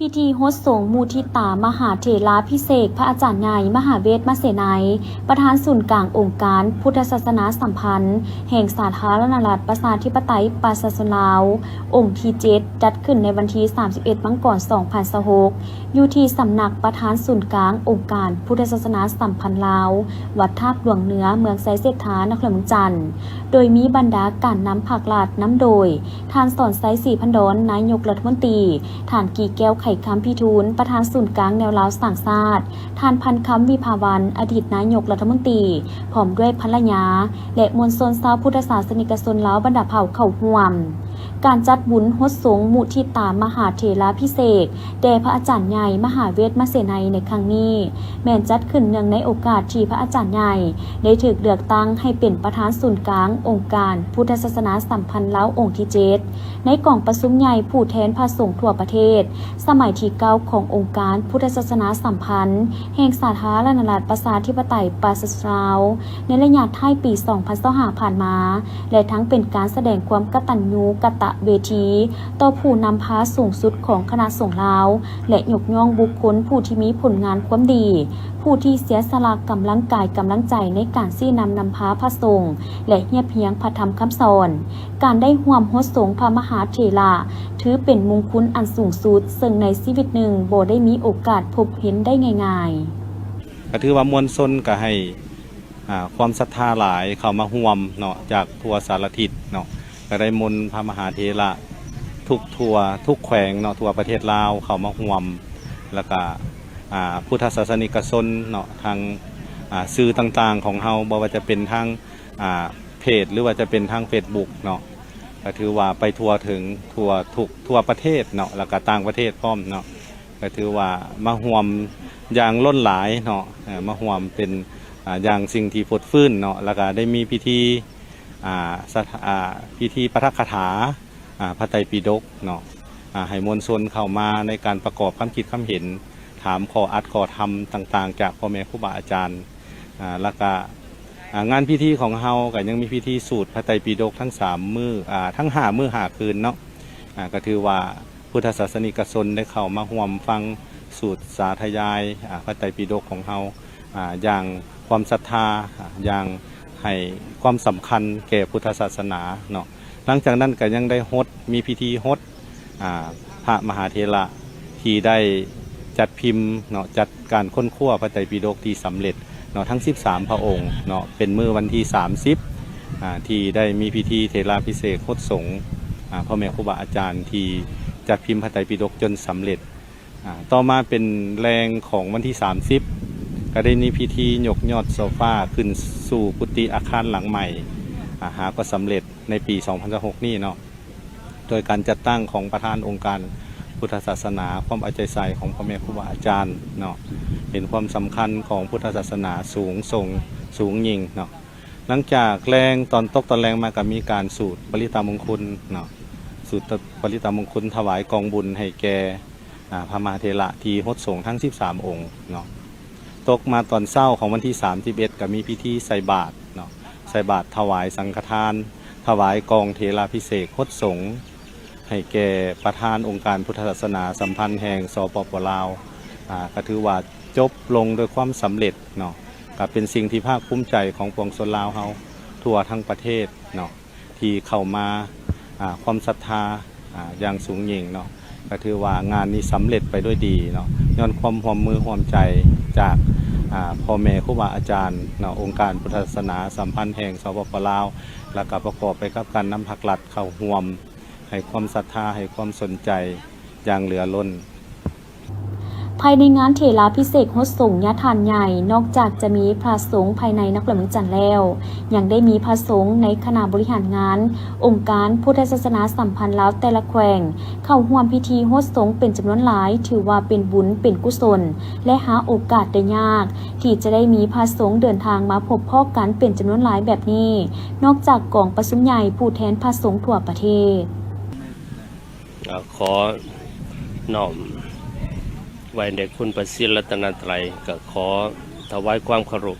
ພິທີຫົດສົງມຸທິຕາມະຫາເຖລາພິເສກ ພະອາຈານໃຫຍ່ ມະຫາເວດມະເສໄນ ປະທານສູນກາງອົງການພຸດທະສາສະໜາສຳພັນ ແຫ່ງສາທາລະນະລັດ ປະຊາທິປະໄຕ ປະຊາຊົນລາວ ອົງທີເຈັດ ຈັດຂຶ້ນໃນວັນທີສາມສິບເອັດ ມັງກອນ ສອງພັນຊາວຫົກ ຢູ່ທີ່ສຳນັກປະທານສູນກາງອົງການພຸດທະສາສະໜາສຳພັນລາວ ວັດທາດຫຼວງເໜືອ ເມືອງໄຊເສດຖາ ນະຄອນຫຼວງວຽງຈັນ, ໂດຍມີບັນດາການນຳພັກລັດ ນຳໂດຍ ທ່ານ ສອນໄຊ ສີພັນດອນ ນາຍົກລັດຖະມົນຕີ, ທ່ານ ກີແກ້ວ ໄຂຄຳພິທູນ ປະທານສູນກາງແນວລາວສ້າງຊາດ, ທ່ານ ພັນຄຳ ວິພາວັນ ອະດີດນາຍົກລັດຖະມົນຕີ ພ້ອມດ້ວຍພັນລະຍາ ແລະ ມວນຊົນຊາວພຸດທະສາສະນິກະຊົນລາວບັນດາເຜົ່າເຂົ້າຮ່ວມ. ການຈັດບຸນຫົດສົງມຸທິຕາມະຫາເຖລາພິເສກ ແດ່ພະອາຈານໃຫຍ່ມະຫາເວດມະເສໄນໃນຄັ້ງນີ້ ແມ່ນຈັດຂຶ້ນເນື່ອງໃນໂອກາດທີ່ພະອາຈານໃຫຍ່ໄດ້ຖືກເລືອກຕັ້ງໃຫ້ເປັນປະທານສູນກາງອົງການພຸດທະສາສະໜາສຳພັນລາວອົງທີເຈັດ ໃນກອງປະຊຸມໃຫຍ່ຜູ້ແທນພະສົງທົ່ວປະເທດ ສະໄໝທີເກົ້າຂອງອົງການພຸດທະສາສະໜາສຳພັນແຫ່ງສາທາລະນະລັດ ປະຊາທິປະໄຕ ປະຊາຊົນລາວ ໃນໄລຍະທ້າຍປີສອງພັນຊາວຫ້າຜ່ານມາ ແລະ ທັງເປັນການສະແດງຄວາມກະຕັນຍູກະຕະເວທີຕໍ່ຜູ້ນຳພາສູງສຸດຂອງຄະນະສົງລາວ ແລະ ຍົກຍ້ອງບຸກຄົນຜູ້ທີ່ມີຜົນງານຄວາມດີ, ຜູ້ທີ່ເສຍສະຫຼະກຳລັງກາຍກຳລັງໃຈໃນການຊີ້ນຳນຳພາພະສົງ ແລະ ຮຽບຮຽງພະທຳຄຳສອນ. ການໄດ້ຮ່ວມຫົດສົງພະມະຫາເຖລະ ຖືເປັນມຸງຄຸນອັນສູງສຸດ ເຊິ່ງໃນຊີວິດໜຶ່ງບໍ່ໄດ້ມີໂອກາດພົບເຫັນໄດ້ງ່າຍໆ. ກໍຖືວ່າມວນຊົນກໍໃຫ້ ອ່າ ຄວາມສັດທາຫຼາຍເຂົ້າມາຮ່ວມເນາະ ຈາກທົ່ວສາລະທິດເນາະ, ກໍໄດ້ມົນພະມະຫາເຖລະທຸກທົ່ວ ທຸກແຂວງເນາະ ທົ່ວປະເທດລາວເຂົ້າມາຮ່ວມ, ແລ້ວກໍ ອ່າ ພຸດທະສາສະນິກະຊົນເນາະ ທາງ ອ່າ ສື່ຕ່າງໆຂອງເຮົາ ບໍ່ວ່າຈະເປັນທາງ ອ່າ ເພຈ ຫຼືວ່າຈະເປັນທາງເຟສບຸກເນາະ, ກໍຖືວ່າໄປທົ່ວເຖິງ ທົ່ວທຸກ ທົ່ວປະເທດເນາະ ແລ້ວກໍຕ່າງປະເທດພ້ອມເນາະ. ກໍຖືວ່າມາຮ່ວມຢ່າງລົ້ນຫຼາຍເນາະ, ເອີ ມາຮ່ວມເປັນ ອ່າ ຢ່າງສິ່ງທີ່ຟົດຟື້ນເນາະ ແລ້ວກະໄດ້ມີພິທີ ອ່າ ສະ ອ່າ ພິທີປາຖະກະຖາ ອ່າ ພະໄຕປິດົກເນາະ ອ່າ ໃຫ້ມວນຊົນເຂົ້າມາໃນການປະກອບຄຳຄິດຄຳເຫັນ ຖາມຂໍ້ອັດຂໍ້ທຳຕ່າງໆ ຈາກພໍ່ແມ່ຄູບາອາຈານ ອ່າ ແລ້ວກະ ອ່າ ງານພິທີຂອງເຮົາກະຍັງມີພິທີສູດພະໄຕປິດົກທັງສາມມື້ ອ່າ ທັງຫ້າມື້ຫ້າຄືນເນາະ ອ່າ ກະຖືວ່າພຸດທະສາສະນິກະຊົນໄດ້ເຂົ້າມາຮ່ວມຟັງສູດສາທະຍາຍ ອ່າ ພະໄຕປິດົກຂອງເຮົາ ອ່າ ຢ່າງຄວາມສັດທາ ອ່າ ຢ່າງໃຫ້ຄວາມສຳຄັນແກ່ພຸດທະສາສະໜາເນາະ. ຫຼັງຈາກນັ້ນກະຍັງໄດ້ຫົດ ມີພິທີຫົດ ອ່າ ພະມະຫາເຖລະທີ່ໄດ້ຈັດພິມເນາະ ຈັດການຄົ້ນຄວ້າພະໄຕປິດົກທີ່ສຳເລັດເນາະ ທັງສິບສາມພະອົງເນາະ ເປັນມື້ວັນທີສາມສິບ ອ່າ ທີ່ໄດ້ມີພິທີເຖລາພິເສກຫົດສົງ ອ່າ ພໍ່ແມ່ຄູບາອາຈານທີ່ຈັດພິມພະໄຕປິດົກຈົນສຳເລັດ. ອ່າ ຕໍ່ມາເປັນແລງຂອງວັນທີສາມສິບ ກະໄດ້ມີພິທີຍົກຍອດໂຊຟາຂຶ້ນສູ່ກຸຕິອາຄານຫຼັງໃໝ່ ອ່າ ຫາກໍສຳເລັດໃນປີສອງພັນຊາວຫົກນີ້ເນາະ ໂດຍການຈັດຕັ້ງຂອງປະທານອົງການພຸດທະສາສະໜາ ຄວາມເອົາໃຈໃສ່ຂອງພໍ່ແມ່ຄູບາອາຈານເນາະ ເຫັນຄວາມສຳຄັນຂອງພຸດທະສາສະໜາສູງສົ່ງ ສູງຍິ່ງເນາະ. ຫຼັງຈາກແລງ ຕອນຕົກຕອນແລງມາກະມີການສູດປະລິດຕະມົງຄຸນເນາະ ສູດປະລິດຕະມົງຄຸນຖວາຍກອງບຸນໃຫ້ແກ່ ອ່າ ພະມະຫາເຖລະທີ່ຫົດສົງທັງສິບສາມອົງເນາະ. ຕົກມາຕອນເຊົ້າຂອງວັນທີສາມສິບເອັດ ກະມີພິທີໃສ່ບາດເນາະ ໃສ່ບາດຖວາຍສັງຄະທານ ຖວາຍກອງເຖລາພິເສກຫົດສົງ ໃຫ້ແກ່ປະທານອົງການພຸດທະສາສະໜາສຳພັນແຫ່ງ ສປປ ລາວ ອ່າ ກະຖືວ່າຈົບລົງດ້ວຍຄວາມສຳເລັດເນາະ ກະເປັນສິ່ງທີ່ພາກພູມໃຈຂອງປວງຊົນລາວເຮົາທົ່ວທັງປະເທດເນາະ ທີ່ເຂົ້າມາ ອ່າ ຄວາມສັດທາ ອ່າ ຢ່າງສູງຍິ່ງເນາະ ກະຖືວ່າງານນີ້ສຳເລັດໄປດ້ວຍດີເນາະ ຍ້ອນຄວາມຮ່ວມມືຮ່ວມໃຈຈາກ ອ່າ ພໍ່ແມ່ຄູບາອາຈານເນາະ ອົງການພຸດທະສາສະໜາສຳພັນແຫ່ງ ສປປ ລາວ ແລ້ວກະປະກອບໄປກັບການນຳພາກລັດເຂົ້າຮ່ວມ ໃຫ້ຄວາມສັດທາ ໃຫ້ຄວາມສົນໃຈຢ່າງເຫຼືອລົ້ນ. ພາຍໃນງານເຖລາພິເສກຫົດສົງຍາທ່ານໃຫຍ່ ນອກຈາກຈະມີພະສົງພາຍໃນນະຄອນຫຼວງວຽງຈັນແລ້ວ ຍັງໄດ້ມີພະສົງໃນຄະນະບໍລິຫານງານ ອົງການພຸດທະສາສະໜາສຳພັນລາວແຕ່ລະແຂວງ ເຂົ້າຮ່ວມພິທີຫົດສົງເປັນຈຳນວນຫຼາຍ ຖືວ່າເປັນບຸນເປັນກຸສົນ ແລະ ຫາໂອກາດໄດ້ຍາກ ທີ່ຈະໄດ້ມີພະສົງເດີນທາງມາພົບພໍ້ກັນເປັນຈຳນວນຫຼາຍແບບນີ້ ນອກຈາກກອງປະຊຸມໃຫຍ່ຜູ້ແທນພະສົງທົ່ວປະເທດ. ຂໍນ້ອມໄວ້ໃນຄຸນພະສີລັດຕະນະໄຕ ກະຂໍຖວາຍຄວາມເຄົາລົບ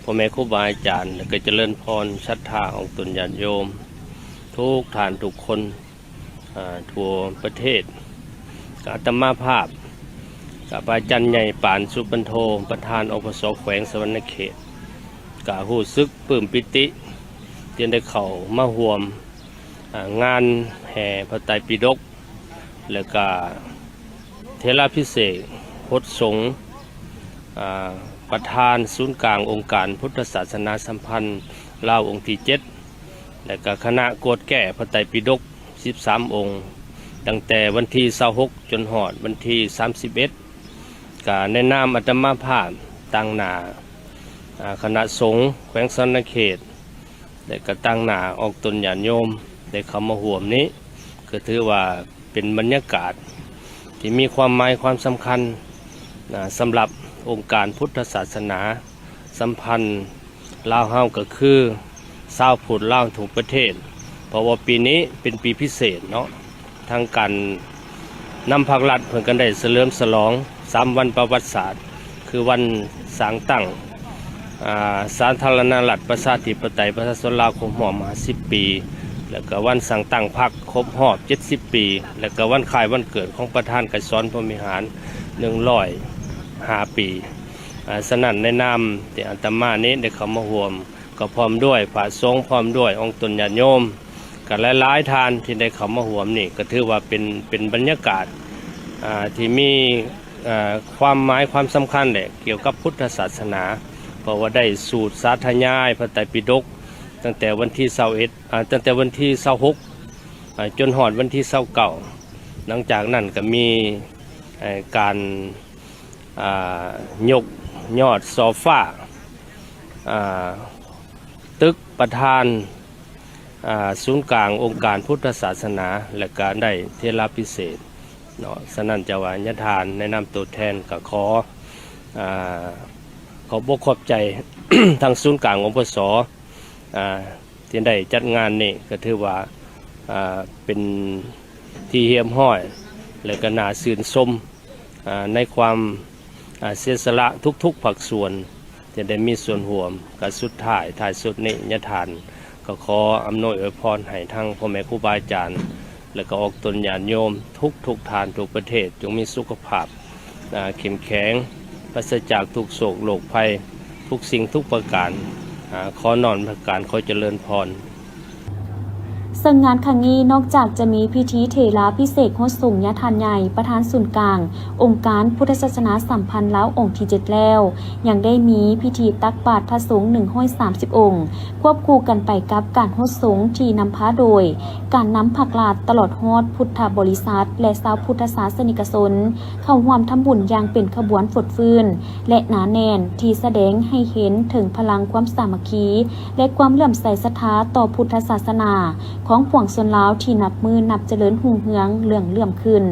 ພໍ່ແມ່ຄູບາອາຈານ ແລະ ກະຈະເລີນພອນສັດທາອອກຕົນຍາດໂຍມທຸກທ່ານທຸກຄົນ ອ່າ ທົ່ວປະເທດ. ກະອາດຕະມາພາບ ກະພະອາຈານໃຫຍ່ ປານ ສຸບັນໂທ ປະທານ ອພສ ແຂວງສະຫວັນນະເຂດ ກະຮູ້ສຶກປຶ້ມປີຕິທີ່ໄດ້ເຂົ້າມາຮ່ວມ ອ່າ ງານແຫ່ພະໄຕປິດົກ ແລະກະເຖລາພິເສກຫົດສົງ ອ່າ ປະທານສູນກາງອົງການພຸດທະສາສະໜາສຳພັນລາວອົງທີເຈັດ ແລະກະຄະນະກວດແກ້ພະໄຕປິດົກສິບສາມອົງ ຕັ້ງແຕ່ວັນທີຊາວຫົກ ຈົນຮອດວັນທີສາມສິບເອັດ ກະໃນນາມອາດຕະມາພາບ ຕາງໜ້າ ອ່າ ຄະນະສົງແຂວງສະຫວັນນະເຂດ ແລະກະຕາງໜ້າອອກຕົນຍາດໂຍມໄດ້ເຂົ້າມາຮ່ວມນີ້ ກະຖືວ່າເປັນບັນຍາກາດທີ່ມີຄວາມໝາຍຄວາມສຳຄັນ ນະ ສຳລັບອົງການພຸດທະສາສະໜາສຳພັນລາວເຮົາ ກະຄືຊາວພຸດລາວທົ່ວປະເທດ ເພາະວ່າປີນີ້ເປັນປີພິເສດເນາະ ທາງການນຳພາກລັດເພິ່ນກະໄດ້ສະເຫຼີມສະຫຼອງສາມວັນປະຫວັດສາດ ຄືວັນສ້າງຕັ້ງ ອ່າ ສາທາລະນະລັດ ປະຊາທິປະໄຕ ປະຊາຊົນລາວຄົບຮອບຫ້າສິບປີ ແລະກະວັນສ້າງຕັ້ງພັກຄົບຮອບເຈັດສິບປີ ແລະກະວັນຄ້າຍວັນເກີດຂອງປະທານໄກສອນ ພົມວິຫານ ໜຶ່ງຮ້ອຍຫ້າປີ. ອ່າ ສະນັ້ນໃນນາມທີ່ອາດຕະມານີ້ໄດ້ເຂົ້າມາຮ່ວມ ກໍພ້ອມດ້ວຍພະສົງ ພ້ອມດ້ວຍອົງຕົນຍາດໂຍມ ກໍຫຼາຍໆທ່ານທີ່ໄດ້ເຂົ້າມາຮ່ວມນີ້ ກໍຖືວ່າເປັນ ເປັນບັນຍາກາດ ອ່າ ທີ່ມີ ເອີ ຄວາມໝາຍຄວາມສຳຄັນແຫຼະ ກ່ຽວກັບພຸດທະສາສະໜາ ເພາະວ່າໄດ້ສູດສາທະຍາຍພະໄຕປິດົກ ຕັ້ງແຕ່ວັນທີຊາວເອັດ ອ່າ ຕັ້ງແຕ່ວັນທີຊາວຫົກ ອ່າ ຈົນຮອດວັນທີຊາວເກົ້າ. ຫຼັງຈາກນັ້ນກໍມີ ເອີ ການ ອ່າ ຍົກຍອດສໍຟາ ອ່າ ຕຶກປະທານ ອ່າ ສູນກາງອົງການພຸດທະສາສະໜາ ແລະກະໄດ້ເຖລາພິເສກເນາະ. ສະນັ້ນ ເຈົ້າອາຍະທ່ານ ໃນນາມໂຕແທນ ກະຂໍ ອ່າ ຂອບອົກຂອບໃຈ ທາງສູນກາງ ອພສ ອ່າ ທີ່ໄດ້ຈັດງານນີ້ ກໍຖືວ່າ ອ່າ ເປັນທີ່ຮຽບຮ້ອຍ ແລະ ກໍໜ້າຊື່ນຊົມ ອ່າ ໃນຄວາມ ອ່າ ເສຍສະຫຼະທຸກໆພາກສ່ວນ ທີ່ໄດ້ມີສ່ວນຮ່ວມ. ກໍສຸດທ້າຍ ທ້າຍສຸດນີ້ ຍາທ່ານກໍຂໍອຳນວຍອວຍພອນໃຫ້ທັງພໍ່ແມ່ຄູບາອາຈານ ແລະ ກໍອອກຕົນຍາດໂຍມທຸກໆທ່ານ ທຸກປະເທດ ຈົ່ງມີສຸຂະພາບ ອ່າ ເຂັ້ມແຂງ ປາສະຈາກທຸກໂສກໂລກໄພ ທຸກສິ່ງທຸກປະການ ອ່າ ຂໍນ້ອມນະມັດການ ຂໍຈະເລີນພອນ. ເຊິ່ງງານຄັ້ງນີ້ ນອກຈາກຈະມີພິທີເຖລາພິເສກຫົດສົງຍາທ່ານໃຫຍ່ ປະທານສູນກາງ ອົງການພຸດທະສາສະໜາສຳພັນລາວ ອົງທີເຈັດແລ້ວ, ຍັງໄດ້ມີພິທີຕັກບາດພະສົງໜຶ່ງຮ້ອຍສາມສິບອົງ ຄວບຄູ່ກັນໄປກັບການຫົດສົງທີ່ນຳພາໂດຍ ການນຳພະກາດຕະຫຼອດຮອດພຸດທະບໍລິສັດ ແລະ ຊາວພຸດທະສາສະນິກະຊົນ ເຂົ້າຮ່ວມທຳບຸນຢ່າງເປັນຂະບວນຟົດຟື້ນ ແລະ ໜາແໜ້ນ ທີ່ສະແດງໃຫ້ເຫັນເຖິງພະລັງຄວາມສາມັກຄີ ແລະ ຄວາມເຫຼື້ອມໃສສັດທາຕໍ່ພຸດທະສາສະໜາຂອງປວງຊົນລາວທີ່ນັບມື້ນັບຈະເລີນຮຸ່ງເຮືອງເຫຼືອງເຫຼື້ອມຂຶ້ນ.